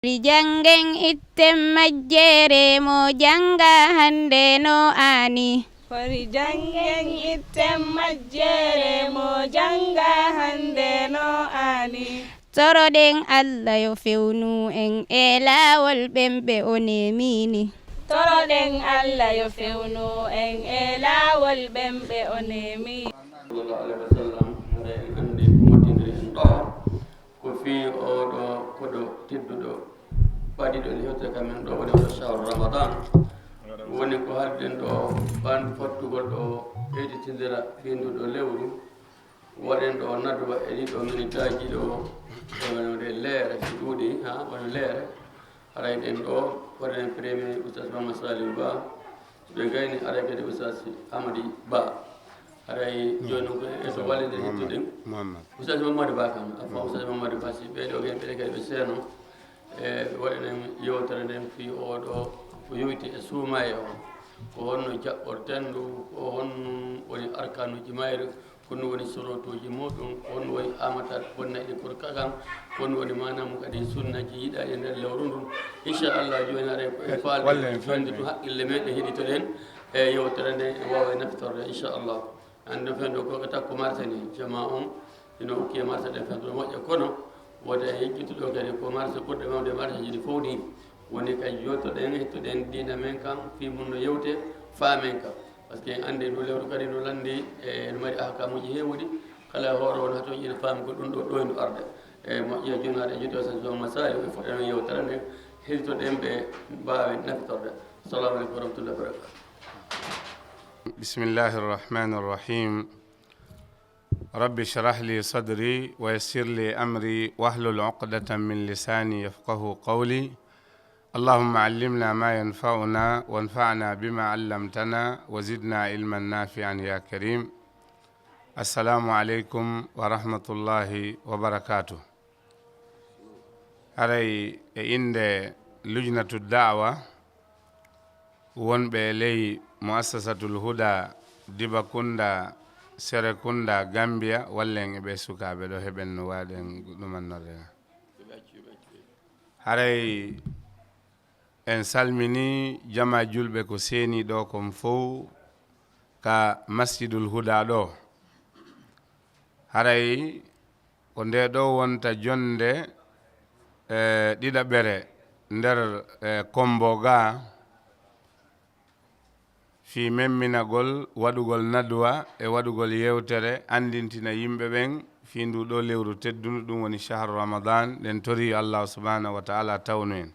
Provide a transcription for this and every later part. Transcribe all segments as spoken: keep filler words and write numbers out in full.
Fori janngen itten majjere mo jannga hannde no aani. Fori janngen itten majjere mo jannga hannde no aani. Toroɗen Allah yo fewnu en e laawol ɓen ɓe o nemini. Toroɗen Allah yo fewnu en e laawol ɓen ɓe o nemi. Sallallahu alaihi wasallam, hara en anndi mottindiri en ɗo. Ko fii oo ɗoo koɗo tedduɗo, ɓadiɗo nde hewta ka men ɗoo, woni oo shahru Ramadan. Woni ko haalden ɗoo, ɓandu fottugol ɗoo, ɓeyditindira fii ndu ɗoo lewru. Waɗen ɗoo nadwa e ɗii ɗoo minitaaji ɗoo, e wonde leere, so ɗuuɗi, ha, wona leere. Haray ɗen ɗoo, waɗen premier Oustaz Mama Saliou Ba, ɓe gayni, haray kadi Oustaz Amady Ba. Haray jooni ko e to wallinde hittuɗen. Oustaz Mamadou Ba kam, afwan, Oustaz Mamadou Ba, si ɓee ɗoo ɓe, ɓe kadi ɓe seeno. E waɗanen yewtere nden fii oo ɗoo ko yowitii e suumaye on. Ko honno jaɓɓorten ndu, ko honno woni arkaanuuji mayru, ko honno woni sorotuuji muuɗum, ko honno woni amata bonnayɗi korka kan, ko honno woni maanaa mum kadi sunnaji yiɗaaɗi e nder lewru ndun. Inchallah, jooni haray ko e faalde, wallen faalde to haqqille meɗen heɗitoɗen e yewtere nde e waawa e naftorde, inchallah. Anndi fen ɗo ko ɓe takko marché ni, jama on, ino ukki e marché ɗen fen ɗo moƴƴa, kono wota e yejjituɗo kadi ko marché ɓurɗe mawde marché ji ɗi fof ni. Woni kay jottoɗen, hettuɗen diina men kan, fii mun no yewte, faamen kan. Parce que en anndi ndu lewru kadi no lanndi, e no mari ahkamuji heewuɗi, kala hoore won hato ina faami ko ɗum ɗo ɗoyno arde. E moƴƴa jooni haɗa jotto sa jooma sali, ɓe fuɗɗa noon yewtere nde, hettoɗen ɓe mbaawen naftorde. Assalamu aleykum wa rahmatullahi wa barakatuh. بسم الله الرحمن الرحيم. رب اشرح لي صدري ويسر لي أمري واحلل عقدة من لساني يفقه قولي. اللهم علمنا ما ينفعنا وانفعنا بما علمتنا وزدنا علما نافعا يا كريم. السلام عليكم ورحمة الله وبركاته. Haray e innde Lujnatu Da'wa, wonɓe e ley Muassasatul Huda, Dibakunda, Serekunda, Gambia, wallen e ɓee sukaaɓe ɗo, heɓen no waaɗen ɗumannorɗe. Haray en salmini jamaa julɓe ko seeni ɗo kon fow ka Masjidul Huda ɗo. Haray ko nde ɗo wonta jonnde, eh, ɗiɗaɓere nder, eh, kommbo ga, fii memminagol waɗugol nadwa e waɗugol yewtere, anndintina yimɓe ɓen fii ndu ɗo lewru teddundu, ɗum woni shahru Ramadan. Ɗen tori Allah subhanahu wa ta'ala tawnu en.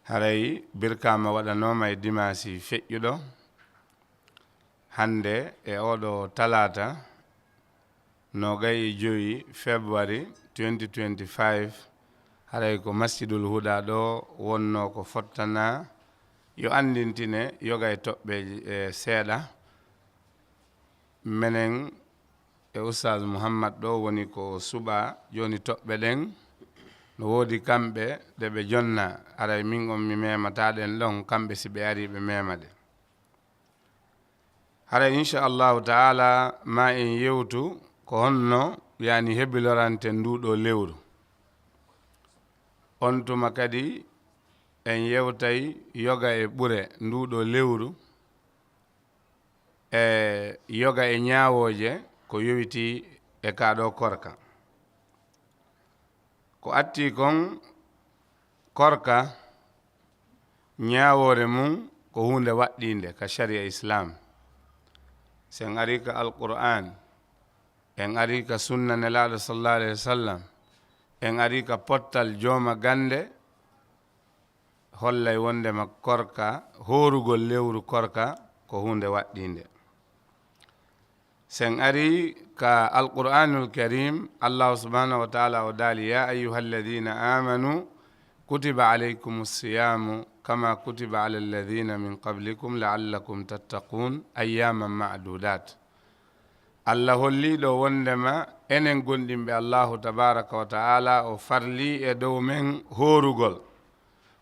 Haray Birkama waɗanooma e dimaasi feƴƴuɗo, hannde e oɗo talaata, noogay e jowi February twenty twenty-five, haray ko Masjidul Huda ɗo wonno ko fottana yo anndintine yoga e toɓɓeeje, e, seeɗa. Menen e Oustaz Mouhammad ɗo woni ko suɓa jooni toɓɓe ɗen. No woodi kamɓe ɗe ɓe jonna, haray min on mi memata ɗen ɗon, kamɓe si ɓe ari ɓe mema ɗe. Haray, insha Allahu ta'ala, ma en yewtu ko honno, yani, hebilorante ndu ɗo lewru. On tuma kadi en yewtay yoga e ɓure ndu ɗo lewru, e yoga e ñaawooje ko yowiti e ka ɗo korka. Ko atti kon, korka, ñaawoore mum ko huunde waɗɗiinde ka sharia Islam. Si en ari ka Alqur'aan, en ari ka sunna Nelaaɗo sallallahu alayhi wa sallam, en ari ka pottal jooma gannde, hollay wondema korka, hoorugol lewru korka ko huunde waɗɗiinde. Si en ari ka Alqur'aanul Kariim, Allahu subhanahu wa ta'ala o daali: "يا أيها الذين آمنوا كتب عليكم الصيام كما كتب على الذين من قبلكم لعلكم تتقون أياما معدودات." Allah holli ɗo wondema enen gomɗinɓe Allahu tabaraka wa ta'ala o farli e dow men hoorugol,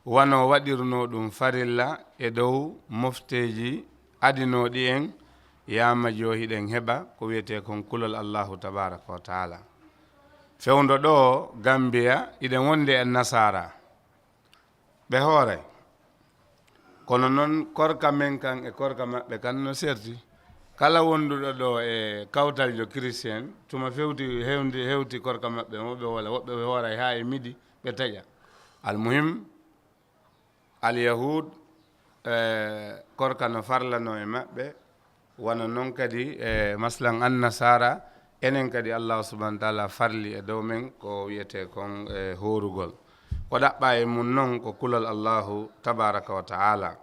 wano waɗirno ɗum farilla e dow mofteeji adinooɗi en, yaama jo hiɗen heɓa ko wiyetee kon kulol Allahu tabaraka wa ta'ala. Fewndo ɗo Gambiya, iɗen wondi e Nasaara. Ɓe hooray. Kono non korka men kan e korka maɓɓe kan no serti. Kala wonduɗo ɗo e kawtaljo Christian, tuma fewti hewndi, hewti korka maɓɓe mo ɓe woola, woɓɓe ɓe hooray haa e midi, ɓe taƴa. Almuhim, Alyahud, eh, korka no farlano e maɓɓe, wano non kadi, eh, maslan Annasara, enen kadi Allahu subhanahu wa ta'ala farli e dow men ko wiyete kon, eh, horugol. Ko ɗaɓɓa e mum non ko kulol Allahu tabaraka wa ta'ala.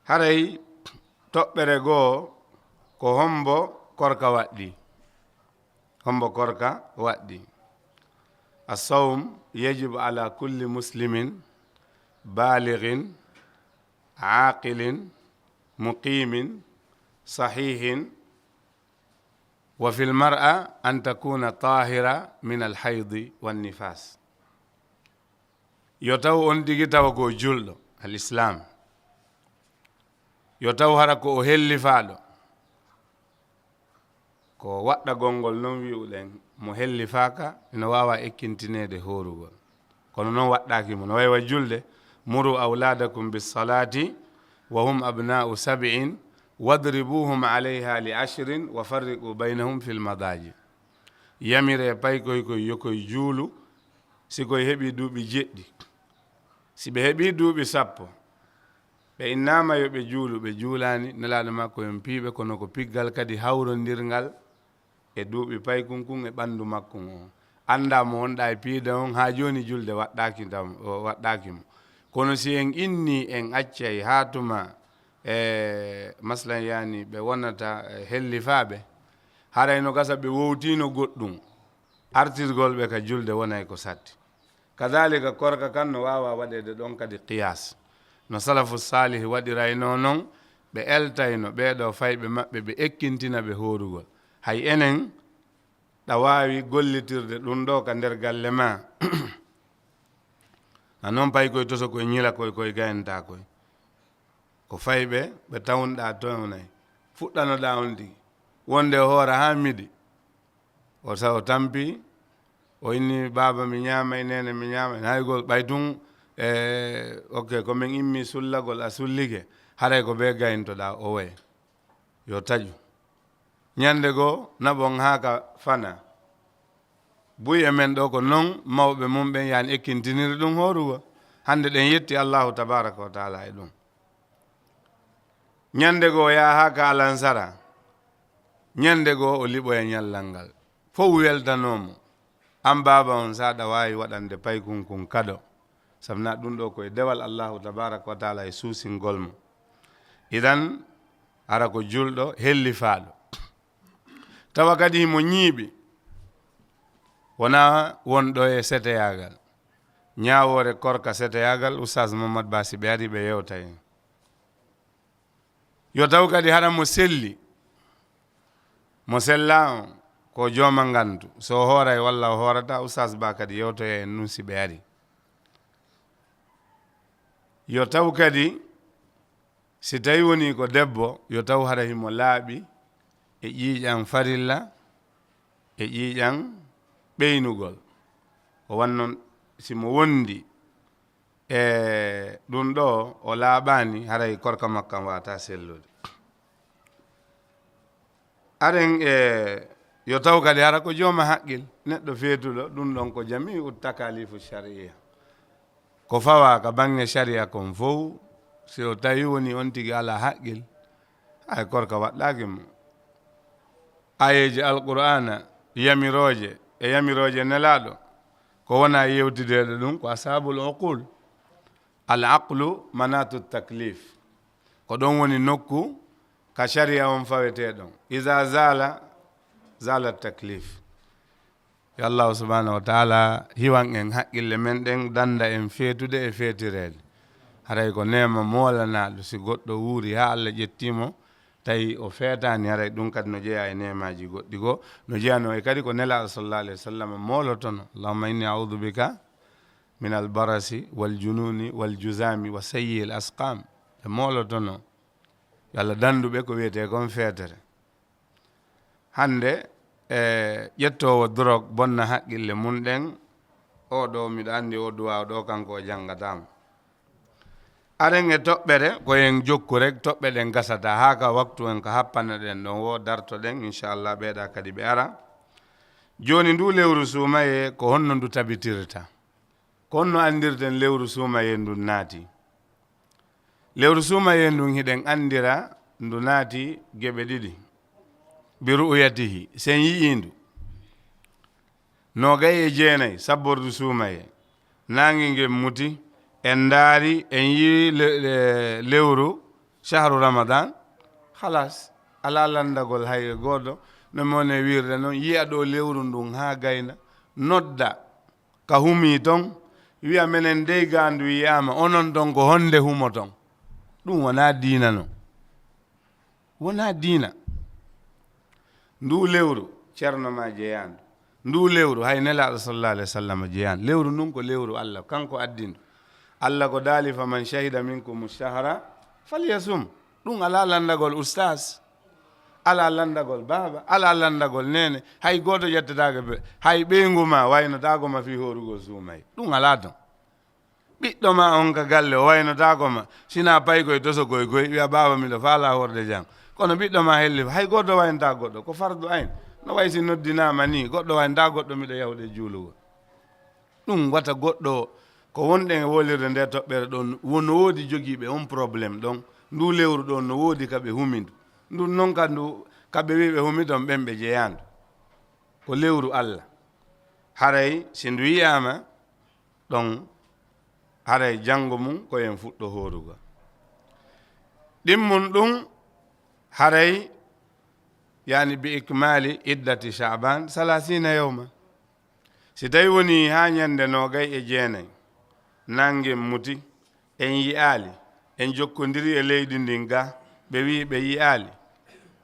Haray toɓɓere goo ko hombo korka waɗɗi? Hombo korka waɗɗi? As-sawm yajibu ala kulli muslimin balighin aqilin muqimin sahihin, wa fil mar'a an takuna tahira min al haydi wan nifas. Yo taw on tigi tawa ko julɗo, al islam. Yo taw hara ko o hellifaaɗo. Ko waɗɗagol ngol non wi'uɗen, mo hellifaaka ina waawa ekkintineede horugol. Kono non waɗɗaaki mo. No wayi wa julde, "Muru awladakum bis salati wa hum abna'u sab'in, wadribuhum alayha li ashrin, wa farriqu baynahum fil madaji." Yamire paykoy koy yo koy juulu, si koy heɓi duuɓi jeɗɗi. Si ɓe heɓi duuɓi sappo, ɓe innaama yo ɓe juulu, ɓe juulaani, Nelaaɗo makko en piiɓe, kono ko piggal kadi hawrondirngal e duuɓi paykun kun e ɓanndu makkun o. Anndaa mo wonɗaa e piide on, haa jooni julde waɗɗaaki tam-, o waɗɗaaki mo. Kono si en inni, en accay haa tuma, e maslan yaani ɓe wonata, e, hellifaaɓe, haray no gasa ɓe wowtiino goɗɗum. Artirgol ɓe ka julde wonay ko satti. Kadalika, korka kan no waawa waɗeede ɗon kadi qiyas. No salafu salih waɗiraynoo non, ɓe eltayno ɓee ɗoo fayɓe maɓɓe, ɓe ekkintina ɓe horugol. Hay enen, ɗa waawi gollitirde ɗum ɗoo ka nder galle maa. A non pay koy toso koy ñila koy, koy gaynta koy. Ko fayɓe ɓe tawnɗaa townay. Fuɗɗanoɗaa on tigi. Wonde o hoora haa midi. O sa-, o tampi, o inni, "Baaba, mi ñaamay, neene, mi ñaamay." Naygol ɓay tun, e, ok, ko min immi sullagol, a sullike. Haray ko bee gayntoɗaa, o way. Yo taƴu. Ñande goo, naɓon haa ka fana. Buy e men ɗoo ko non mawɓe mum ɓen yaani ekkintiniri ɗum hoorugol. Hande ɗen yetti Allahu tabaraka wa taala e ɗum. Ñande goo yaha ka alansara. Ñande goo o liɓoya ñallal ngal. Fow weltanoo mo. An baaba on, sa ɗa waawi waɗande paykun kun kado. Sabu na ɗum ɗoo ko e dewal Allahu tabaraka wa taala e suusingol mo. Idan, hara ko julɗo hellifaaɗo. Tawa kadi himo ñiiɓi. Wonaa wonɗo e seteyaagal. Ñaawoore korka seteyaagal, Oustaz Mohammad Ba, si ɓe ari ɓe yewtay. Yo taw kadi hara mo selli. Mo sellaa on, ko jooma ngantu. So o hooray walla o hoorata, Oustaz Ba kadi yewtoya en ɗum si ɓe ari. Yo taw kadi, si tawi woni ko debbo, yo taw hara himo laaɓi e ƴiiƴan farilla, e ƴiiƴan ɓeynugol. Ko wannon si mo wondi e ɗum ɗoo, o laaɓaani, haray korka makko kan waata sellude. Aren e yo taw kadi hara ko jooma haqqil, neɗɗo feetuɗo, ɗum ɗon ko jami'u takalifu shari'a. Ko fawaa ka baŋŋe shari'a kon fow, si o tawi woni on tigi alaa haqqil, hay korka waɗɗaaki mo. Ayeeje Alqur'aana yamirooje e yamirooje Nelaaɗo, ko wonaa yewtideede ɗum ko ashabul uqul. Al aqlu manatu taklif. Ko ɗon woni nokku ka shari'a on fawetee ɗon. Iza zala, zala taklif. Yo Allahu subhanahu wa taala hiwan en haqqille men ɗen, danda en feetude e feetireede. Haray ko neema moolanaaɗo si goɗɗo wuuri haa Allah ƴettii mo, tawi o feetaani, haray ɗum kadi no jeyaa e neemaaji goɗɗi goo. No jeyanoo e kadi ko Nelaaɗo sallallahu alayhi wa sallam moolotono, "Allahumma inni a'udhu bika min al barasi wal jununi wal juzami wa sayyi al asqam." Ɓe moolotono, yo Allah dandu ɓe ko wiyetee kon feetere. Hannde, e ƴettoowo drogue bonna haqqille mum ɗen, oo ɗoo miɗo anndi oo duwaaw ɗoo kanko o janngataa mo. Aren e toɓɓere, ko en jokku rek, toɓɓe ɗen gasata haa ka waktu en ka happana ɗen ɗon woo, dartoɗen, inchallah, ɓeeɗa kadi ɓe ara. Jooni ndu lewru suumayee, ko honno ndu tabitirta? Ko honno anndirten lewru suumayee ndun naati? Lewru suumayee ndun hiɗen anndira ndu naati geɓe ɗiɗi. Bi ru'yatihi, si en yi'ii ndu. Noogay e jeenay, sabbordu suumayee. Naange ngen muti, en ndaari, en yi'ii le-, le-, lewru shahru Ramadan. Halas, alaa lanndagol hay e gooto. No mone wi'irde non, yi'a ɗoo lewru ndun haa gayna, nodda ka humii ton, wi'a, menen dey ga ndu yi'aama, onon ton ko honde humoton? Ɗum wonaa diina non. Wonaa diina. Ndu lewru, Ceerno ma jeyaandu. Ndu lewru, hay Nelaaɗo sallallahu alayhi wa sallam jeyaani. Lewru ndun ko lewru Allah, kanko addi ndu. Allah ko daali, "Faman shahida minkumu shahra falyasum." Ɗum alaa lanndagol ustaas, alaa lanndagol baaba, alaa lanndagol neene. Hay gooto ƴettataake be, hay ɓeyngu ma waynotaako ma fii hoorugol suumayee. Ɗum alaa ton. Ɓiɗɗo ma on ka galle, o waynotaako ma, sinaa paykoy tosokoy koy, wi'a, "Baaba, miɗo faalaa hoorde jam." Kono ɓiɗɗo ma helli, hay gooto waynotaako goɗɗo, ko fardu ayn. No way si noddinaama nii, goɗɗo waynotaako goɗɗo, miɗo yahude juulugol. Ɗum wata goɗɗo, ko wonɗen e wolirde nde toɓɓere ɗon, wono woodi jogiiɓe on problème ɗon, ndu lewru ɗon no woodi ka ɓe humi ndu. Ndun non ka ndu, ka ɓe wi'i ɓe humi ton ɓen ɓe jeyaandu. Ko lewru Allah. Haray si ndu yi'aama ɗon, haray janngo mum ko en fuɗɗo hoorugo. Ɗimmun ɗum, haray, yani, bi ikmali iddati Sha'ban salasina yawma. Si tawi woni haa ñande noogay e jeenay, nanngen muti, en yi'aali, en jokkondiri e leydi ndin ga, ɓe wi'i ɓe yi'aali.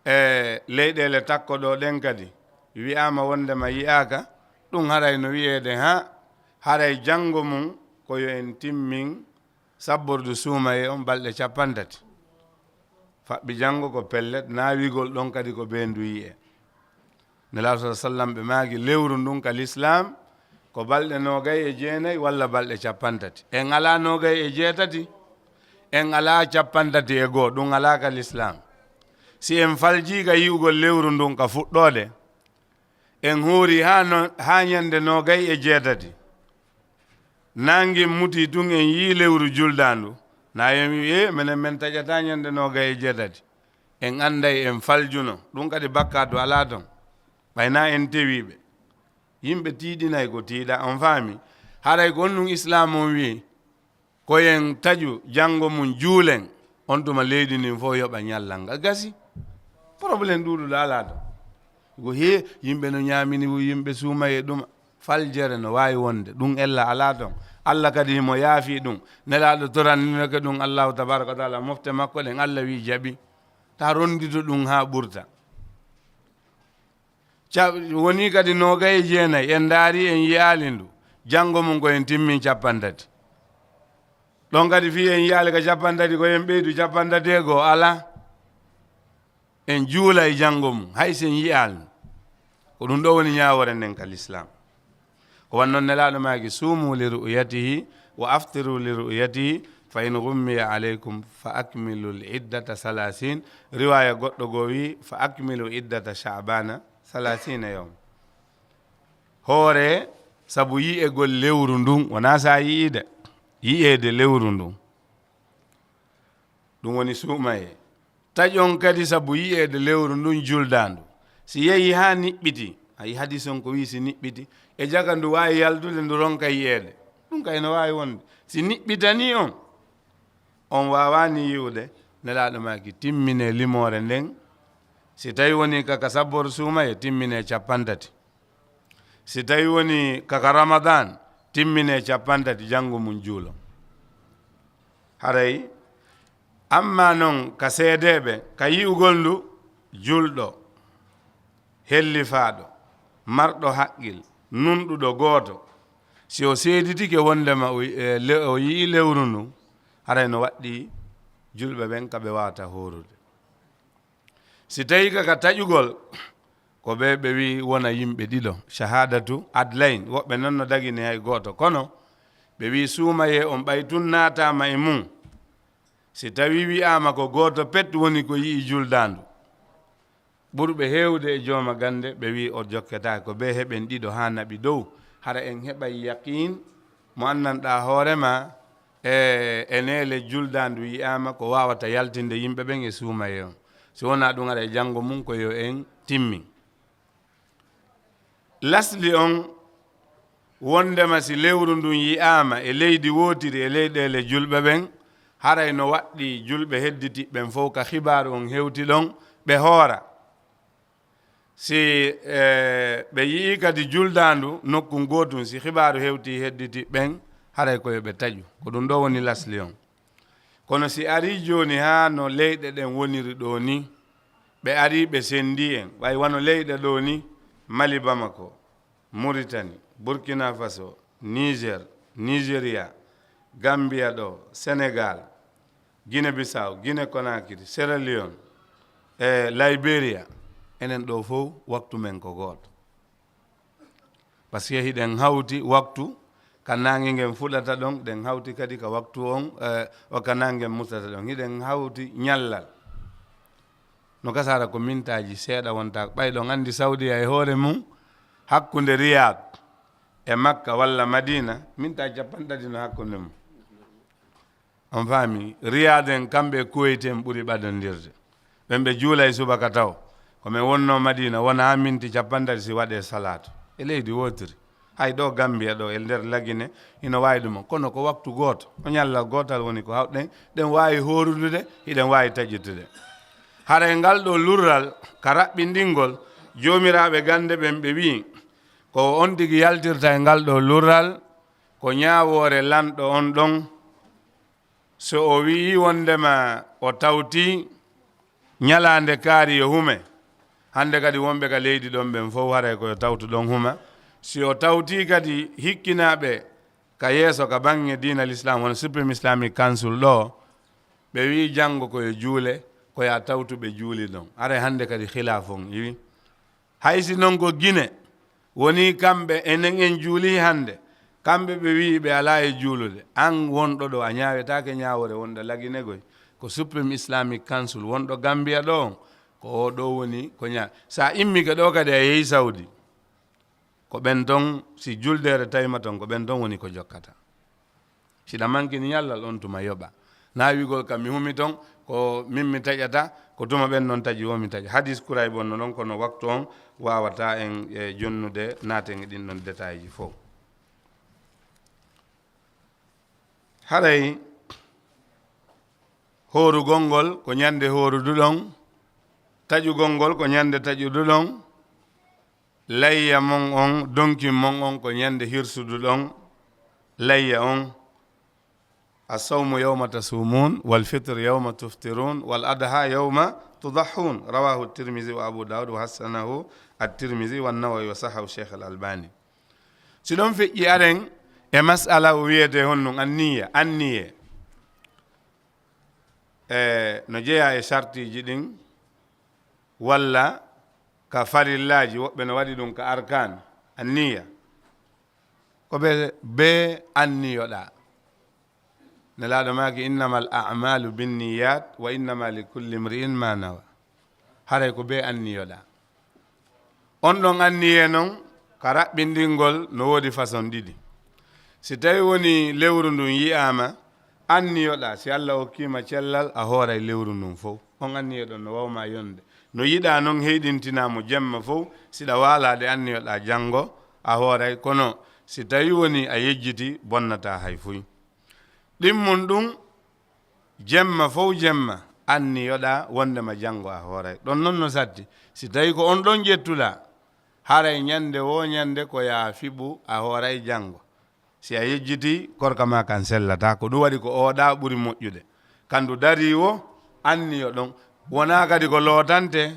E leyɗeele takko ɗo ɗen kadi, wi'aama wondema yi'aaka, ɗum haray no wi'eede haa, haray janngo mum ko yo en timmin sabbordu suumayee on balɗe cappanɗe tati. Faɓɓi janngo ko pellet, naawigol ɗon kadi ko bee ndu yi'e. Nelaaɗo sallallahu alaihi wasallam ɓe maaki lewru ndun ka lislaam ko balɗe noogay e jeenay walla balɗe cappanɗe tati. En alaa noogay e jeetati, en alaa cappanɗe tati e goo, ɗum alaa ka lislaam. Si en faljii ka yi'ugol lewru ndun ka fuɗɗoode, en hoori haa no, haa ñande noogay e jeetati. Naange muti tun en yii lewru juldaandu. Na en wi'i, "Ee, menen men taƴataa ñande noogay e jeetati." En anday en faljuno. Ɗum kadi bakkaatu alaa ton. Ɓay na en tewiiɓe. Yimɓe tiiɗinay ko tiiɗa, on faami. Haray ko on ɗum Islaam on wi'i. Ko en taƴu janngo mum juulen, on tuma leydi ndin fof yoɓa ñallal ngal. Gasi. Problème ɗuuɗuɗo alaa ton. Ko hee, yimɓe no ñaamini wu-, yimɓe suuma e ɗuma. Faljere no waawi wonde. Ɗum ella alaa ton. Allah kadi himo yaafi ɗum. Nelaaɗo toranninoke ɗum Allahu tabaaraka wa taala mofte makko ɗen. Allah wi'i jaɓi. Ta ronndito ɗum haa ɓurta. Ca-, woni kadi noogay e jeenay, en ndaari, en yi'aali ndu. Janngo mum ko en timmin cappanɗe tati. Ɗon kadi fii en yi'aali ka cappanɗe tati, ko en ɓeydu cappanɗe tati e goo, alaa. En juulay janngo mum, hay si en yi'aali ndu. Ko ɗum ɗo woni ñaawoore nden ka lislaam. Ko wannon Nelaaɗo maaki, "Suumu li ru'yatihi wa aftiru li ru'yatihi, fa in ghummiya alaykum fa akmilu l iddata salasin." Riwaaya goɗɗo goo wi'i, "Fa akmilu iddata Sha'bana salasina yawma." Hoore sabu yi'egol lewru ndun, wonaa saa yi'ii de, yi'eede lewru ndun. Ɗum woni suumayee. Taƴon kadi sabu yi'eede lewru ndun juldaandu. Si yehii haa niɓɓiti, ayi, hadiis on ko wi'i si niɓɓiti, e jaka ndu waawi yaltude ndu ronka yi'eede. Ɗum kay no waawi wonde. Si niɓɓitanii on, on waawaani yi'ude, Nelaaɗo maaki timminee limoore nden. Si tawi woni ka, ka sabboor suumayee, timminee cappanɗe tati. Si tawi woni ka, ka Ramadan, timminee cappanɗe tati, janngo mum juulon. Haray, amma non ka seedeeɓe, ka yi'ugol ndu, julɗo, hellifaaɗo, marɗo haqqil, nunɗuɗo gooto, si o seeditike wondema o, e, le-, o yi'i lewru ndun, haray no waɗɗii julɓe ɓen ka ɓe waawata hoorude. Si tawii ka, ka taƴugol, Ko ɓe ɓe wi wona yimɓe ɗiɗo, shahadatu adlayn, woɓɓe noon no dagini hay gooto. Kono ɓe wi suumayee on ɓay tun naataama e mum. Si tawi wi'aama ko gooto pet woni ko yi'i juldaandu, ɓurɓe heewde e jooma gannde, ɓe wi o jokketaake. Ko ɓe heɓen ɗiɗo haa naɓi dow, hara en heɓay yaqiin mo anndanɗaa hoore ma e, e neele juldaandu yi'aama ko waawata yaltinde yimɓe ɓen e suumayee on. Si wonaa ɗum, ara e janngo mum ko yo en timmin. Lasli on wondema si lewru ndun yi'aama e leydi wootiri e leyɗeele julɓe ɓen, haray no waɗɗi julɓe hedditiɓɓen fow ka xibaaru on hewti ɗon, ɓe hoora. Si, eh, ɓe yi'ii kadi juldaandu nokkun gootun, si xibaaru hewtii hedditiɓɓen, haray ko yo ɓe taƴu. Ko ɗum ɗoo woni lasli on. Kono si arii jooni haa no leyɗe ɗen woniri ɗoo ni, ɓe arii ɓe senndii en, ɓay wano leyɗe ɗoo ni, Mali Bamako, Muritani, Burkina Faso, Niger, Nigeria, Gambia ɗoo, Senegal, Guinée Bissau, Guinée Conakry, Sierra Leone, e Liberia, enen ɗoo fow waktu men ko gooto. Parce que hiɗen hawti waktu ka naange ngen fuɗata ɗon, ɗen hawti kadi ka waktu on, eh, o ka naange ngen mutata ɗon. Hiɗen hawti ñallal. No kasara ko mintaaji seeɗa wonta, ɓay ɗon anndi Saudiya e hoore mum, hakkunde Riyad e Makka walla Madina, mintaaji cappanɗe tati no hakkunde mum. On faami, Riyad en kamɓe e Kuwait en ɓuri ɓadondirde. Ɓen ɓe juulay subaka taw. Ko men wonno Madina, wona haa minti cappanɗe tati si waɗee salaatu. E leydi wootiri. Hay ɗoo Gambiya ɗoo, e nder Lagine, hino waawi ɗum. Kono ko waktu gooto. O ñallal gootal woni ko hawɗen. Ɗen waawi hoorudude, hiɗen waawi taƴitude. Haray ngal ɗoo lurral, ka raɓɓindingol, joomiraaɓe gannde ɓen ɓe wi'i, ko on tigi yaltirta e ngal ɗoo lurral, ko ñaawoore lanɗo on ɗon, so o wi'ii wondema o tawtii ñalaande kaari yo hume, hannde kadi wonɓe ka leydi ɗon ɓen fow haray ko yo tawtu ɗon huma. Si o tawtii kadi hikkinaaɓe ka yeeso ka baŋŋe diina Lislaam, wano Supreme Islamic Council ɗoo, ɓe wi'i janngo ko yo juule, ko yo a tawtu ɓe juuli ɗon. Haray hannde kadi khilaf on iwi. Hay si non ko Gine woni kamɓe, enen en juulii hannde, kamɓe ɓe wi'i ɓe alaa e juulude. An wonɗo ɗoo, a ñaawetaake ñaawoore wonɗo Lagine goy. Ko Supreme Islamic Council wonɗo Gambiya ɗoo on, ko oo ɗoo woni ko ñaa-, sa immike ɗoo kadi a yehi Saudi, ko ɓen ton, si juldeere tawima ton, ko ɓen ton woni ko jokkata. Siɗa mankini ñallal on tuma yoɓa. Na wi'ugol ka mi humi ton, ko min mi taƴata, ko tuma ɓen non taƴi wo mi taƴa. Hadis Kurayb on no ɗon, kono waktu on waawata en, e, jonnude, naaten e ɗin ɗon détail ji fow. Haray hoorugol ngol ko ñande hooruduɗon, taƴugol ngol ko ñande taƴuduɗon, layya mon on, donkin mon on ko ñande hirsuduɗon layya on. الصوم يوم تصومون، والفطر يوم تفطرون، والأضحى يوم تضحون. رواه الترمذي وأبو داود وحسنه الترمذي والنووي وصححه الشيخ الألباني. Si ɗon feƴƴi aren e masala o wiyete honɗun anniya, anniye. E, no jeyaa e sartiiji ɗin, walla ka farillaaji, woɓɓe no waɗi ɗum ka arkaan, anniya. Ko be, be anniyoɗaa. Nelaaɗo maaki, "Innamal a'malu binniyat, wa innama li kulli imri'in ma nawa." Haray ko be anniyoɗaa. On ɗon anniyee non, ka raɓɓindingol no woodi façon ɗiɗi. Si tawi woni lewru ndun yi'aama, anniyoɗaa, si Allah okkiima cellal, a hooray lewru ndun fow. On anniyee ɗon no wawma yonde. No yiɗaa non heyɗintinaa mo jemma fow, siɗa waalaade anniyoɗaa janngo, a hooray. Kono si tawi woni a yejjiti, bonnataa hay fuy. Ɗimmun ɗun, jemma fow jemma, anniyoɗaa wondema janngo a hooray. Ɗon non no satti. Si tawi ko on ɗon ƴettuɗaa, haray ñande woo ñande ko yaa fiɓu a hooray janngo. Si a yejjitii, korka maa kan sellataa. Ko ɗum waɗi ko ooɗaa ɓuri moƴƴude. Kan du darii wo, anniyo ɗon. Wonaa kadi ko lootante,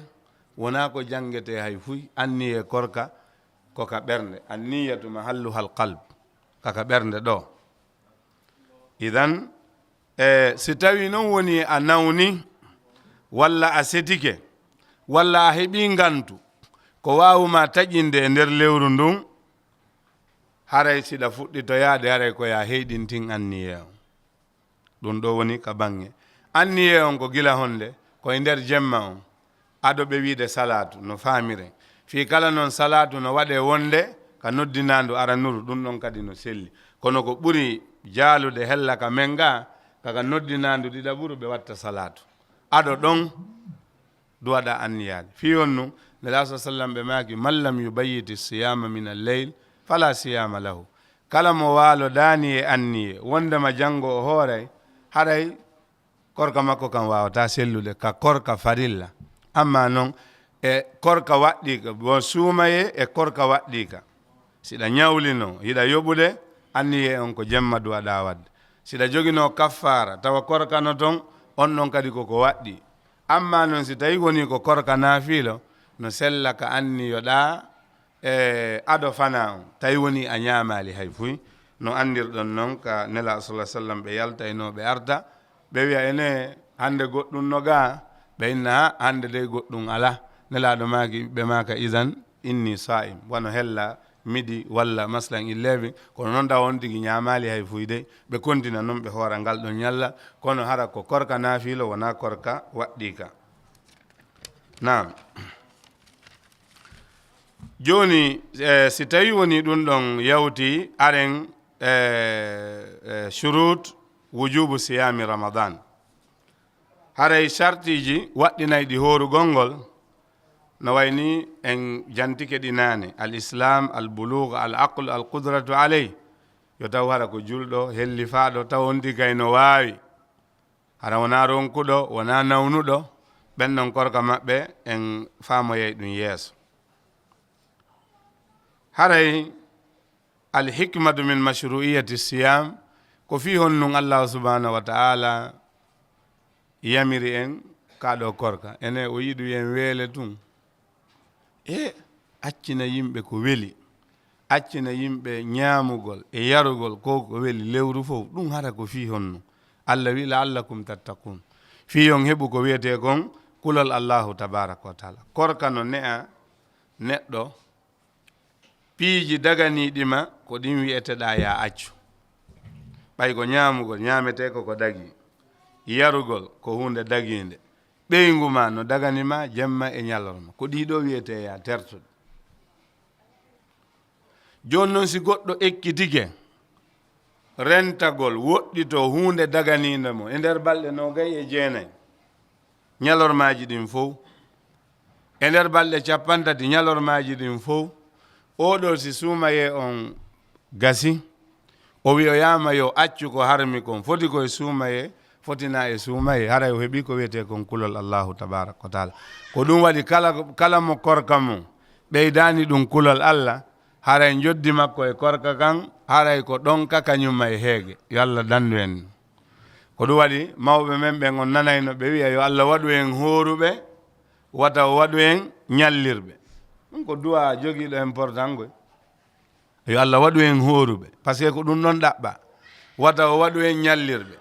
wonaa ko janngetee hay fuy. Anniyee korka ko ka ɓernde. Anniyatu mahalluhal qalb. Ka ka ɓernde ɗoo. Idan, e, si tawii non woni a nawni, walla a setike, walla a heɓii ngantu, Ko waawumaa taƴinde e nder lewru ndun, haray siɗa fuɗɗitoyaade, haray ko yaa heyɗintin anniyee on. Ɗun ɗoo woni ka baŋŋe anniyee on, ko gila honde? Ko e nder jemma on, ado ɓe wiide salaatu no faamiren. Fii kala non salaatu no waɗee wonde ka noddinaandu aranuru, ɗun ɗon kadi no selli. Kono ko ɓuri jaalude hella ka men gaa, ka ka noddinaandu ɗiɗaɓuru ɓe watta salaatu. Ado ɗon, duwaɗa anniyaade. Fii honɗun? Nelaaɗo sallallaahu alayhi wa sallam ɓe maaki, "Man lam yubayyiti siyaama min al-layl, fala siyaama lahu." Kala mo waalodaani e anniye, wondema janngo o hooray, haray korka makko kan waawataa sellude ka korka farilla. Ammaa non, e korka waɗɗiika, bon, suumayee e korka waɗɗiika. Siɗa ɲawlinoo, hiɗa yoɓude, anniyee on ko jemma duwaɗaa waɗde. Siɗa joginoo kaffaara, tawa korka no ton, on ɗon kadi ko ko waɗɗii. Ammaa non, si tawii wonii ko korka naafiilo, no sella ka anniyoɗaa e ado fanaa on, tawii wonii a ɲaamaali hay fuy. No anndirɗon non, ka Nelaaɗo sallallaahu alayhi wa sallam ɓe yaltaynoo, ɓe arta, ɓe wi'a, "Enee, hande goɗɗun no gaa?" Ɓe inna, "Ha, hande dey goɗɗun alaa." Nelaaɗo maaki, ɓe maaka, "Idan inni saa'im." Wano hella midi walla maslan eleven, kono non tawa on tigi ɲaamaali hay fuy dey. Ɓe kontina non, ɓe hoora ngal ɗon ɲalla, kono hara ko korka naafiilo, wonaa korka waɗɗiika. Naam. Jooni, eh, si tawii wonii ɗun ɗon yawti, aren, eh, eh, shurut wujubu siyaami Ramadan. Haray sartiiji waɗɗinayɗi hoorugol ngol, no wayni en jantike ɗi naane, al-islam, al-bulugh, al-aql, al-qudratu alayh. Yo taw hara ko julɗo, hellifaaɗo, taw on tigi kay no waawi. Hara wonaa ronkuɗo, wonaa nawnuɗo, ɓen ɗon korka maɓɓe en faamoyay ɗun yeeso. Haray al-hikmatu min mashru'iyyati siyam, ko fii honɗun Allaahu subhaanahu wa ta'aala yamiri en kaa ɗoo korka? Enee, o yiɗu yo en weele tun? E accina yimɓe ko weli, accina yimɓe ɲaamugol e yarugol ko ko weli lewru fow, ɗun hara ko fii honno? Alla wi'i, "La'allakum tattaqun." Fii yo on heɓu ko wi'etee kon kulol Allaahu tabaaraka wa ta'aala. Korka no ne'a neɗɗo piiji daganiiɗi ma, ko ɗin wi'eteɗaa yaa accu. Ɓay ko ɲaamugol, ɲaametee ko ko dagii. Yarugol ko huunde dagiinde. Ɓeyngu maa no dagani maa jemma e ɲalorma. Ko ɗii ɗoo wi'etee yaa tertude. Jooni non, si goɗɗo ekkitike rentagol, woɗɗitoo huunde daganiinde mo e nder balɗe noogay e jeenay, ɲalormaaji ɗin fow, e nder balɗe cappanɗe tati ɲalormaaji ɗin fow, oo ɗoo si suumayee on gasi, o wi'oyaama yo accu ko harmi kon, foti ko e suumayee, fotinaa e suumayee, haray o heɓii ko wi'etee kon kulol Allaahu tabaaraka wa ta'aala. Ko ɗun waɗi kala, kala mo korka mun ɓeydaani ɗun kulol Alla, haray njoddi makko e korka kan, haray ko ɗonka kaɲun ma e heege. Yo Alla dandu en. Ko ɗun waɗi mawɓe men ɓen, on nanayno ɓe wi'a, "Yo Alla waɗu en hooruɓe, wata o waɗu en ɲallirɓe." Ɗun ko du'a jogiiɗo important koy. Yo Alla waɗu en hooruɓe, parce que ko ɗun ɗon ɗaɓɓaa. Wata o waɗu en ɲallirɓe.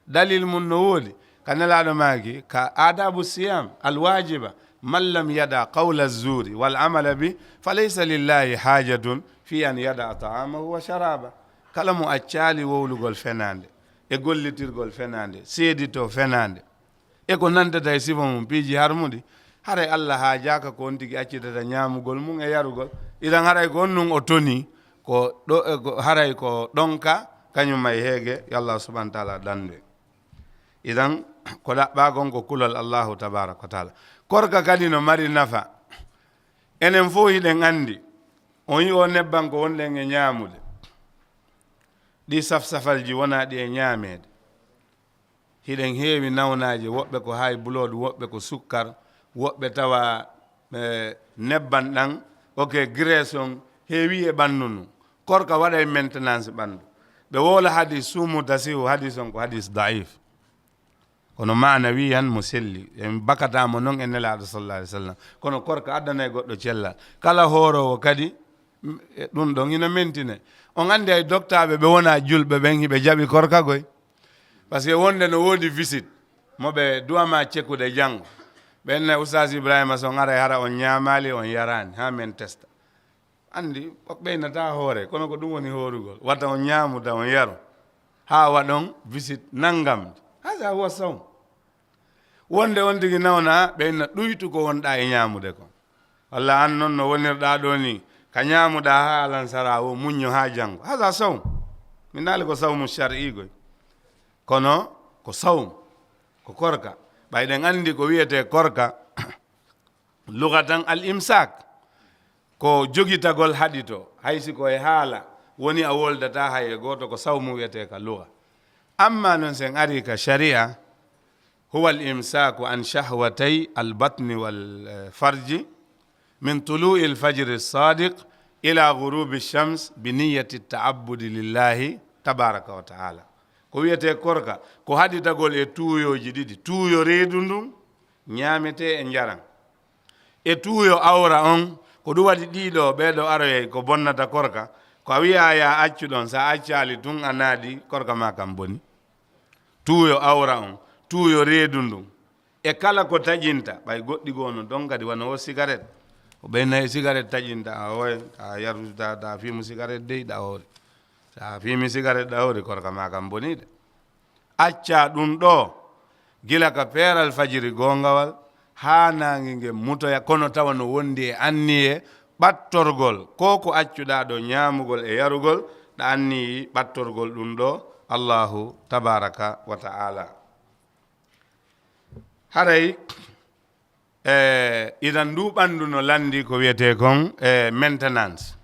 Dalil mun no woodi. Ka Nelaaɗo maaki, ka aadabu siyam al-waajiba, "Man lam yada' qawla zuuri wal amala bi, fa laysa lillahi haajatun fi an yada'a ta'aamahu wa sharaaba." Kala mo accaali wowlugol fenaande, e gollitirgol fenaande, seeditoo fenaande, e ko nantata e sifa mun, piiji harmuɗi, haray Alla haajaaka ko on tigi accitata ɲaamugol mun e yarugol. Idan haray ko on nun o tonii, ko ɗo, e ko, haray ko ɗonka kaɲun ma e heege, yo Alla subhaanahu wa ta'aala dandu en. Idan ko ɗaɓɓaa kon ko kulol Allaahu tabaaraka wa ta'aala. Korka kadi no mari nafa. Enen fow hiɗen anndi, on yi'oo nebban ko wonɗen e ɲaamude. Ɗii safsafalji wonaa ɗi e ɲaameede. Hiɗen heewi nawnaaje, woɓɓe ko high blood, woɓɓe ko sukkar, woɓɓe tawa, eh, nebban ɗan, ok, graisse on heewi e ɓanndu ndun. Korka waɗay maintenance ɓanndu. Ɓe wowla hadis, "Suumu tasihu", hadis on ko hadis da'if. Kono maana wiyan mo selli. En bakataa mo non e Nelaaɗo sallallahu alaihi wasallam. Kono korka addanay goɗɗo cellal. Kala hooroowo kadi, m-, e ɗun ɗon hino mentine. On anndi hay doktaaɓe ɓe wonaa julɓe ɓen hiɓe jaɓi korka goy. Parce que wonde no woodi visite mo ɓe du'amaa cekude janngo. Ɓen na Ustaas Ibrahima Sow, aray hara on ñaamaali, on yaraani, haa men testa. Anndi, o ɓeynata hoore, kono ko ɗum woni hoorugol. Wata on ñaamu, da on yaru. Haa waɗon visit nanngam. Haza huwa sawm. Wonde on tigi nawna, ɓeyna ɗuytu ko wonɗaa e ñaamude kon. Walla an non no wonirɗaa ɗoo ni, ka ñaamuɗaa haa alansara o muñño haa janngo. Haza sawm. Mi naali ko sawmu shar'i goy. Kono ko sawm, ko korka. Ɓay ɗen anndi ko wiyetee korka, lugatan al imsak, ko jogitagol haɗito, hay si ko e haala woni a woldataa hay e gooto, ko sawmu wiyetee ka luga. Amma non sen ari ka sharia, huwa al imsaku an shahwatay al batni wal, eh, farji min tulu'i al fajri sadiq ila ghurubi shams bi niyyati ta'abbudi lillahi tabaraka wa ta'ala. Ko wiyetee korka, ko haɗitagol e tuuyooji ɗiɗi, tuuyo reedu ndun, ñaametee e njaran. E tuuyo awra on, ko ɗum waɗi ɗiɗo ɓee ɗoo aroyay ko bonnata korka, ko a wi'a ya accu ɗon, sa accaali tun a naadi, korka ma kan boni. Tuuyo awra on, tuuyo reedu ndun. E kala ko taƴinta, ɓay goɗɗi goo no ɗon kadi wano o sigaret. Ko ɓen nayi sigaret taƴinta, a oye, a yaru, ta, ta fiimu sigaret dey ɗa hoore. Sa fiimi sigaret ɗa hoore, korka ma kan boni de. Acca ɗum ɗoo, gila ka peeral fajiri goongawal haa naange ngen mutoya, kono tawa no wondi e anniye ɓattorgol ko ko accuɗaa ɗoo ñaamugol e yarugol, ɗa anniyi ɓattorgol ɗum ɗoo Allaahu tabaaraka wa ta'aala. Haray, e, idan ndu ɓanndu no lanndi ko wiyetee kon, e, maintenance.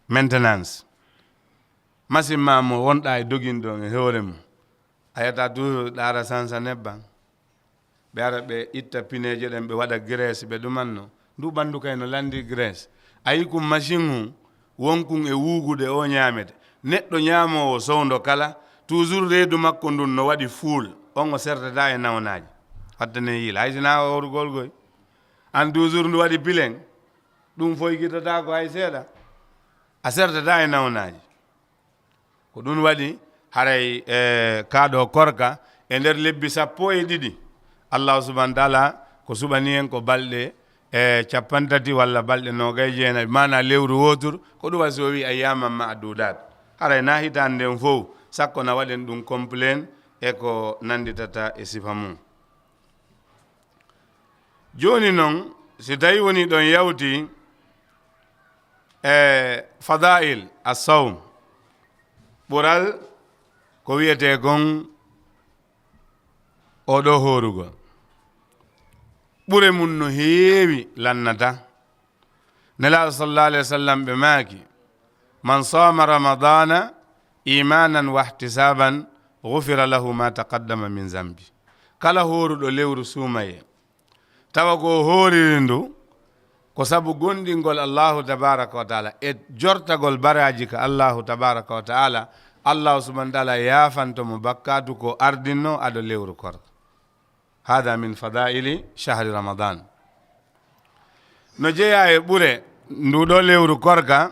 Maintenance. Masin ma mo wonɗaa e doginɗo on e hoore mum. A yiyata toujours ɗa ara sansa nebban. Ɓe ara ɓe itta pineeje ɗen, ɓe waɗa graisse, ɓe ɗumanno. Ndu ɓanndu kay no lanndi graisse. A yi kun masin hun, wonkun e wuugude o ñaamete. Neɗɗo ñaamoowo sowndo kala, toujours reedu makko ndun no waɗi fuul. On o sertata e nawnaaji. Wattane yiila. Hay si na horugol goy. An toujours ndu waɗi pilen. Ɗum foykitotaako hay seeɗa. A sertata e nawnaaji. Ko ɗum waɗi haray, e, kaa ɗoo korka e nder lebbi sappo e ɗiɗi, Allaahu subhaanahu wa taala ko suɓani en ko balɗe, e, cappanɗe tati walla balɗe noogay e jeenayi, maanaa lewru wooturu, ko ɗum waɗi si o wi'i ayyaaman ma'duudaat. Haray na hitaande nden fow, sakko na waɗen ɗum complet e ko nannditata e sifa mum. Jooni non, si tawii wonii ɗon yawti e fadaa'il as-sawm, ɓural ko wi'etee kon oo ɗoo hoorugol, ɓure mum no heewi lannata. Nelaaɗo sallallaahu alayhi wa sallam ɓe maaki, "Man saama ramadaana iimaanan wa ihtisaaban, gufira lahu ma taqaddama min zambi." Kala hooruɗo lewru suumayee, tawa ko o hooriri ndu ko sabu gomɗingol Allaahu tabaaraka wa taala e jortagol baraaji ka Allaahu tabaaraka wa taala, Allaahu subhaanahu wa taala yaafanto mo bakkaatu ko ardinno ado lewru korka. Hada min fadaili shahri Ramadan. No jeyaa e ɓure ndu ɗoo lewru korka,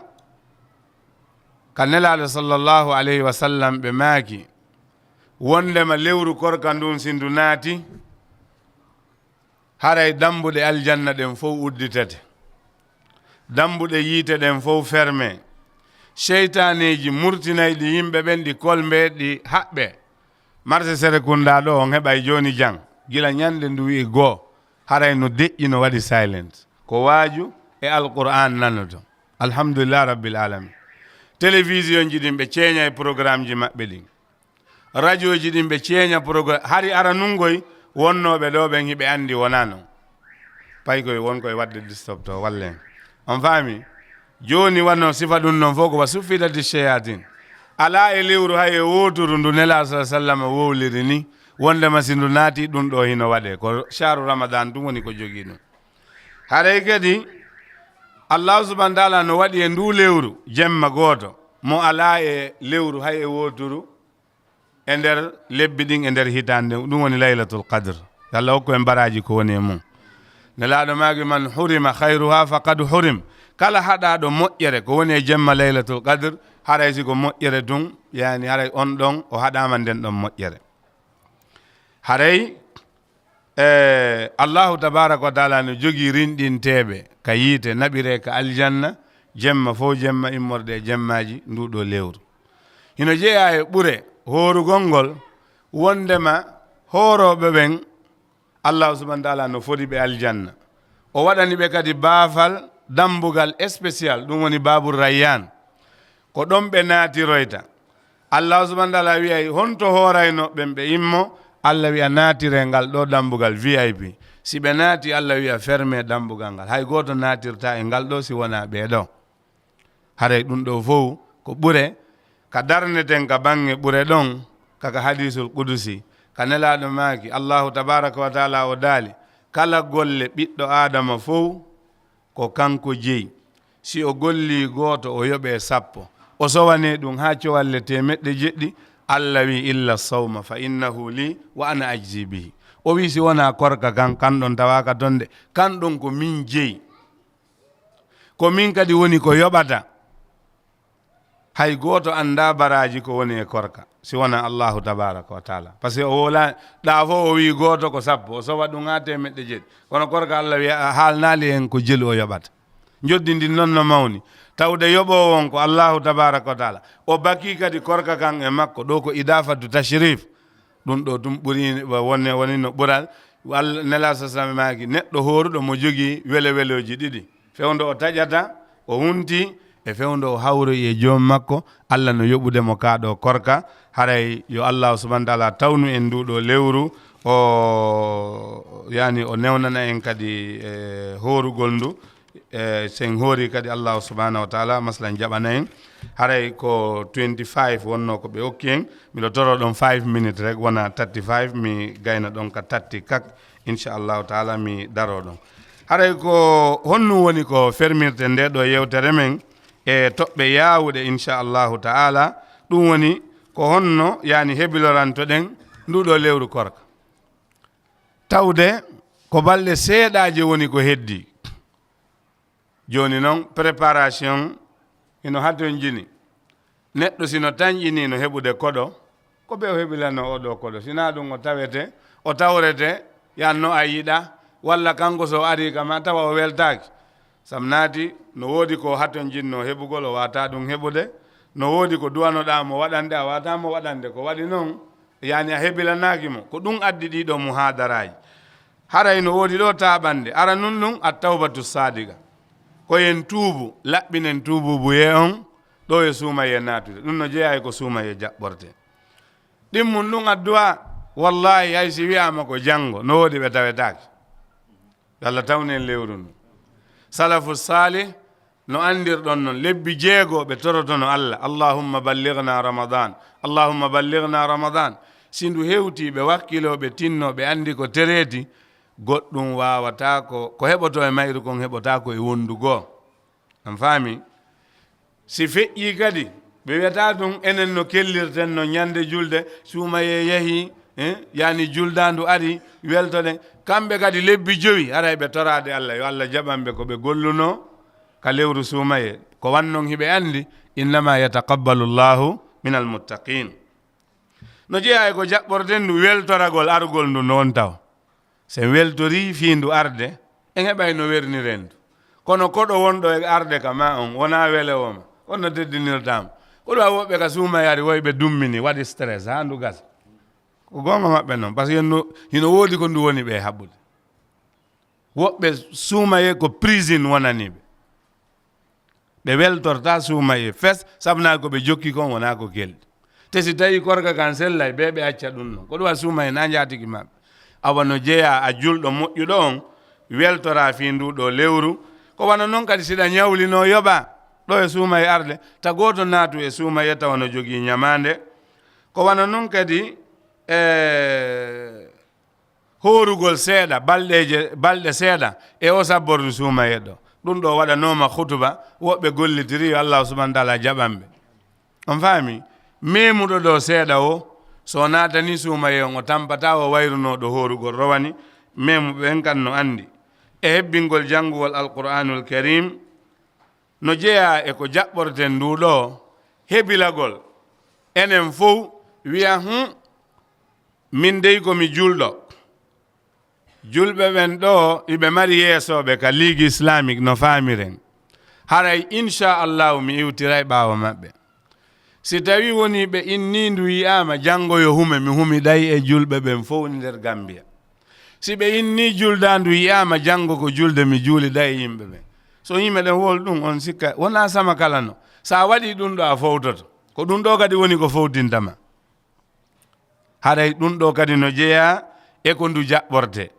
ka Nelaaɗo sallallahu alayhi wa sallam ɓe maaki, wondema lewru korka ndun si ndu naati, haray dambuɗe aljanna ɗen fow udditete. Dambuɗe yiite ɗen fow ferme. Seytaaneeji murtinayɗi yimɓe ɓen ɗi kolmbe ɗi haɓɓe. Marse Serekunda ɗoo on heɓay jooni jan. Gila ñande ndu wi'i goo, haray no deƴƴi no waɗi silent. Ko waaju e Alqur'aan nanoto. Alhamdulillah Rabbil Alamin. Télévision ji ɗin ɓe ceeñay programme ji maɓɓe ɗin. Rajooji ɗin ɓe ceeña programme. Hari aranungoy wonnooɓe ɗoo ɓen hiɓe anndi wonaa non. Pay koy won koye waɗde disturb to, wallen. On faami? Jooni wano sifa ɗum non fof ko wa suffidati shayatin. Alaa e lewru hay e wooturu ndu Nelaaɗo sallallahu alayhi wa sallam wowliri ni, wondema si ndu naati ɗum ɗoo hino waɗee. Ko shahru Ramadan tun woni ko jogii ɗum. Haray kadi, Allahu subhanahu wa taala no waɗi e ndu lewru jemma gooto, mo alaa e lewru hay e wooturu, e nder lebbi ɗin, e nder hitaande, ɗum woni Laylatul Qadr. Yo Allah hokku en baraaji ko woni e mum. Nelaaɗo maaki, "Man hurima khayruha faqad hurim." Kala haɗaaɗo moƴƴere ko woni e jemma Laylatul Qadr, haray si ko moƴƴere tun, yani haray on ɗon o haɗaama nden ɗon moƴƴere. Haray E, Allahu tabaaraka wa taala no jogii rinɗinteeɓe ka yiite, naɓiree ka aljanna, jemma fow jemma, immorde e jemmaaji nduu ɗoo lewru. Hino jeyaa e ɓure hoorugol ngol, wonndema hoorooɓe ɓen, Allahu subhaanahu wa taala no fodi ɓe aljanna. O waɗani ɓe kadi baafal, dambugal spécial, ɗum woni Baabu Rayyaan. Ko ɗon ɓe naatiroyta. Allahu subhaanahu wa taala wi'ay, honto hoorayno ɓen ɓe immo? Allah wi'a, naatiree ngal ɗoo dambugal V I P. Si ɓe naati, Allah wi'a, fermee dambugal ngal. Hay gooto naatirtaa e ngal ɗoo si wonaa ɓee ɗoo. Haray ɗum ɗoo fow ko ɓure ka darneten ka baŋŋe ɓure ɗon, ka ka hadiisul qudusi, ka Nelaaɗo maaki, Allahu tabaaraka wa taala o daali, kala golle ɓiɗɗo Aadama fow, ko kanko jeyi. Si o gollii gooto, o yoɓee sappo. O sowanee ɗum haa cowalle teemeɗɗe jeɗɗi. Allah wi'i, "Illa sawma, fa innahu li, wa ana ajzi bihi." O wi'i, "Si wonaa korka kan, kan ɗon tawaaka ton de. Kan ɗon ko min jeyi. Ko min kadi woni ko yoɓata." Hay gooto anndaa baraaji ko woni e korka, si wonaa Allahu tabaaraka wa taala. Parce que o wowla, ɗaa fow o wi'i gooto ko sappo, o sowa ɗum haa teemeɗɗe jeɗɗi. Kono korka, Allah wi'a, a haalnaali en ko jelu o yoɓata. Njoddi ndin non no mawni. Tawde yoɓoowo on ko Allahu tabaaraka wa taala. O bakii kadi korka kan e makko, ɗoo ko idaafatu tashrif. Ɗum ɗoo ɗum ɓuri wonne, woni no ɓural. Wal-, Nelaaɗo sallallahu alaihi wasallam maaki, neɗɗo hooruɗo mo jogii welewelooji ɗiɗi. Fewndo o taƴata, o hunti, e fewndo o hawroyi e joom makko, Allah no yoɓude mo kaa ɗoo korka. Haray yo Allah subhanahu wa taala tawnu en nduu ɗoo lewru, o, yani, o newnana en kadi, e, hoorugol ndu. E, sen hoori kadi Allah subhanahu wa taala, masalan, jaɓana en. Haray ko twenty-five wonno ko ɓe okki en. Miɗo toro ɗon five minutes rek, wona thirty-five, mi gayna ɗon ka thirty kak. Inchallahu taala, mi daro ɗon. Haray ko honɗum woni ko fermirte nde ɗo yewtere men e toɓɓe yaawuɗe, inchallahu taala? Ɗum woni ko honno, yani, hebilorantoɗen ndu ɗo lewru korka. Tawde ko balɗe seeɗaaje woni ko heddi. Jooni non, préparation hino hatonjini. Neɗɗo sino tanƴini no heɓude koɗo, ko ɓe o heɓilanoo oo ɗoo koɗo. Sinaa ɗum o tawete, o tawrete, yan no a yiɗa, walla kanko so o arii ka ma tawa o weltaaki. Sam naati, no woodi ko hatonjinnoo heɓugol, o waataa ɗum heɓude. No woodi ko duwanoɗaa mo waɗande, a waataa mo waɗande. Ko waɗi non, yani a hebilanaaki mo. Ko ɗum addi ɗii ɗoo muhaadaraaji. Haray no woodi ɗoo taaɓannde. Ara nun ɗum, at-tawbatu saadiqa. Ko yen tuubu, laɓɓinen tuubuubuyee on, ɗoo e suumayee naatude. Ɗum no jeyaa e ko suumayee jaɓɓortee. Ɗimmun ɗum addu'a, wallaahi, hay si wi'aama ko janngo, no woodi ɓe tawetaake. Yo Allah tawnu en lewru ndu. Salafu saalih, no anndirɗon non, lebbi jeego ɓe torotono Allah, "Allahumma ballighna Ramadan, Allahumma ballighna Ramadan." Si ndu hewtii, ɓe wakkiloo, ɓe tinnoo, ɓe anndi ko tereeti, goɗɗum waawataa ko, ko heɓotoo e mayru kon heɓotaa ko e wondu goo. On faami? Si feƴƴii kadi, ɓe wi'ataa ɗum, enen no kellirten no ñande julde, suumayee yahii, eh, yani juldaandu arii, weltoɗen. Kamɓe kadi lebbi jowi, haray ɓe toraade Allah, yo Allah jaɓan ɓe ko ɓe gollunoo ka lewru suumayee. Ko wannon hiɓe anndi, "Innama yataqabbalu Allahu minal muttaqin." No jeyaa e ko jaɓɓorten ndu, weltoragol argol ndu noon taw. Sen weltorii fii ndu arde, en heɓay no werniren ndu. Kono koɗo wonɗo e arde ka ma on, wonaa welewo ma. Kono no teddinirtaa mo. Koɗo a woɓɓe ka suumayee ari, woy ɓe dummini, waɗi stress, haa ndu gasa. Ko goonga maɓɓe non, parce que no, hino woodi ko ndu woni ɓe haɓude. Woɓɓe suumayee ko prison wonani ɓe. Ɓe weltortaa suumayee fes, sabu naa ko ɓe jokki kon wonaa ko kelɗi. Te si tawii korka kan sellay, bee ɓe acca ɗum non. Ko ɗum a suumayee naa njaatigi maɓɓe. Awa no jeyaa a julɗo moƴƴuɗo on, weltoraa fii nduu ɗoo lewru. Ko wano non kadi si ɗa ñawlinoo yoɓaa, ɗoo e suumayee arde, ta gooto naatu e suumayee tawa no jogii ñamaande. Ko wano non kadi, e, hoorugol seeɗa, balɗeeje, balɗe seeɗa e oo sabbordu suumayee ɗoo. Ɗum ɗoo waɗanooma hutuba, woɓɓe gollitiri, yo Allaahu subhaanahu wa taala jaɓan ɓe. On faami? Meemuɗo ɗoo seeɗa oo, so o naatanii suumayee on, o tampataa o wayrunoo ɗo hoorugol rowani, meemuɓe ɓen kan no anndi. E hebbingol janngugol Alqur'aanul Kariim, no jeyaa e ko jaɓɓorten nduu ɗoo hebilagol. Enen fow wi'a, "Hum, min dey ko mi julɗo." Julɓe ɓen ɗoo, iɓe mari yeesooɓe ka Ligue Islamique no faamiren. Haray, inchallahu, mi iwtiray ɓaawo maɓɓe. Si tawii wonii ɓe innii ndu yi'aama, janngo yo hume, mi humiday e julɓe ɓen fow nder Gambia. Si ɓe innii juldaandu yi'aama, janngo ko julde, mi juuliday e yimɓe ɓen. So yimɓe ɗen wol ɗum, on sikka, wonaa sama kala no. Sa waɗii ɗum ɗoo, a fowtoto. Ko ɗum ɗoo kadi woni ko fowtinta ma. Haray ɗum ɗoo kadi no jeyaa e ko ndu jaɓɓortee.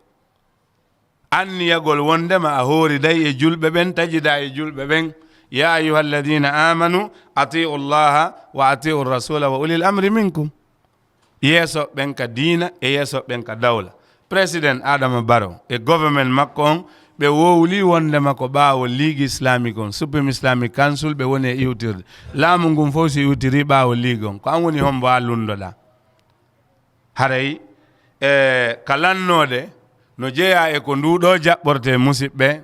Anniyagol wonndema a hooriday e julɓe ɓen, tajidaa e julɓe ɓen. Ya ayyuha alladina amanu, atiu llaha wa atiu rasula wa ulil amri minkum. Yeeso ɓen ka diina e yeeso ɓen ka dawla. Président Adama Barrow e government makko on, ɓe wowli wonndema ko ɓaawo Ligue Islamique on, Supreme Islamic Council, ɓe woni e iwtirde. Laamu ngun fow si iwtirii ɓaawo Ligue on, ko an woni hombo a lunndoɗaa? Haray, e, ka lannoode, no jeyaa e ko nduu ɗoo jaɓɓortee, musiɓɓe,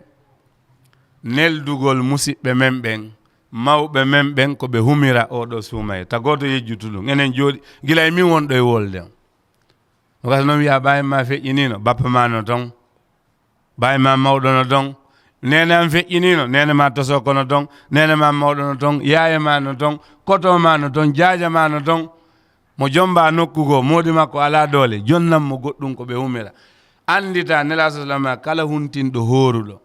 neldugol musiɓɓe men ɓen, mawɓe men ɓen, ko ɓe humira oo ɗoo suumaye. Ta gooto yejjutu ɗum. Enen jooɗi, gila e min wonɗo e wolde on. No gasa noon wiyaa, ɓaayen ma feƴƴiniino, bappa ma no ton. Baay ma mawɗo no ton, neene am feƴƴiniino, neene ma tosoko no ton, neene ma mawɗo no ton, yaaye ma no ton, koto ma no ton, jaaja ma no ton. Mo jomba nokku goo, moodi makko alaa doole, jonnan mo goɗɗum ko ɓe humira. Anndita, Nelaaɗo sallama, kala huntinɗo hooruɗo,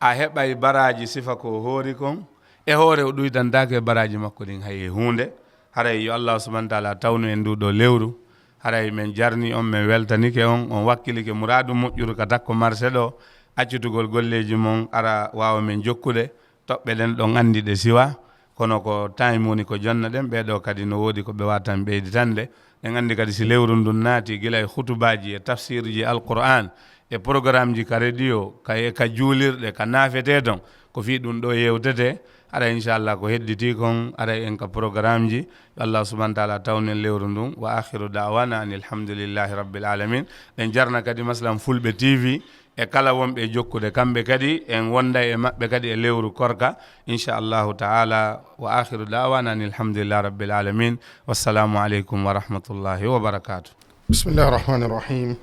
a heɓay baraaji sifa ko hoori kon, e hoore o ɗuytantaake baraaji makko ɗin hay e huunde. Haray yo Allahu subhanahu wa taala tawnu en nduu ɗoo lewru. Haray men jarni on, men weltanike on, on wakkilike muraadu moƴƴuru ka takko marché ɗoo, accitugol golleeji mon, ara waawa men jokkude. Toɓɓe ɗen ɗon anndi ɗe siwa, kono ko time woni ko jonna ɗen, ɓee ɗoo kadi no woodi ko ɓe waatan ɓeyditande. Ɗen anndi kadi si lewru ndun naati, gila e hutubaaji e tafsirji Alqur'aan, e programmeji ka radio, ka, e ka juulirɗe, ka naafetee ton, ko fii ɗum ɗoo yewtetee. Haray, inchallah, ko hedditii kon, haray en ka programmeji. Yo Allah subhanahu wa taala tawnen lewru ndun. Wa akhiru da'wana anil hamdulillahi rabbil alamin. Ɗen jarna kadi, masalan, Fulɓe T V, e kala wonɓe e jokkude, kamɓe kadi en wonday e maɓɓe kadi e lewru korka, inchallahu taala. Wa akhiru da'wana anil hamdulillahi rabbil alamin. Wassalamu aleykum wa rahmatullahi wa barakatuh. بسم الله الرحمن الرحيم.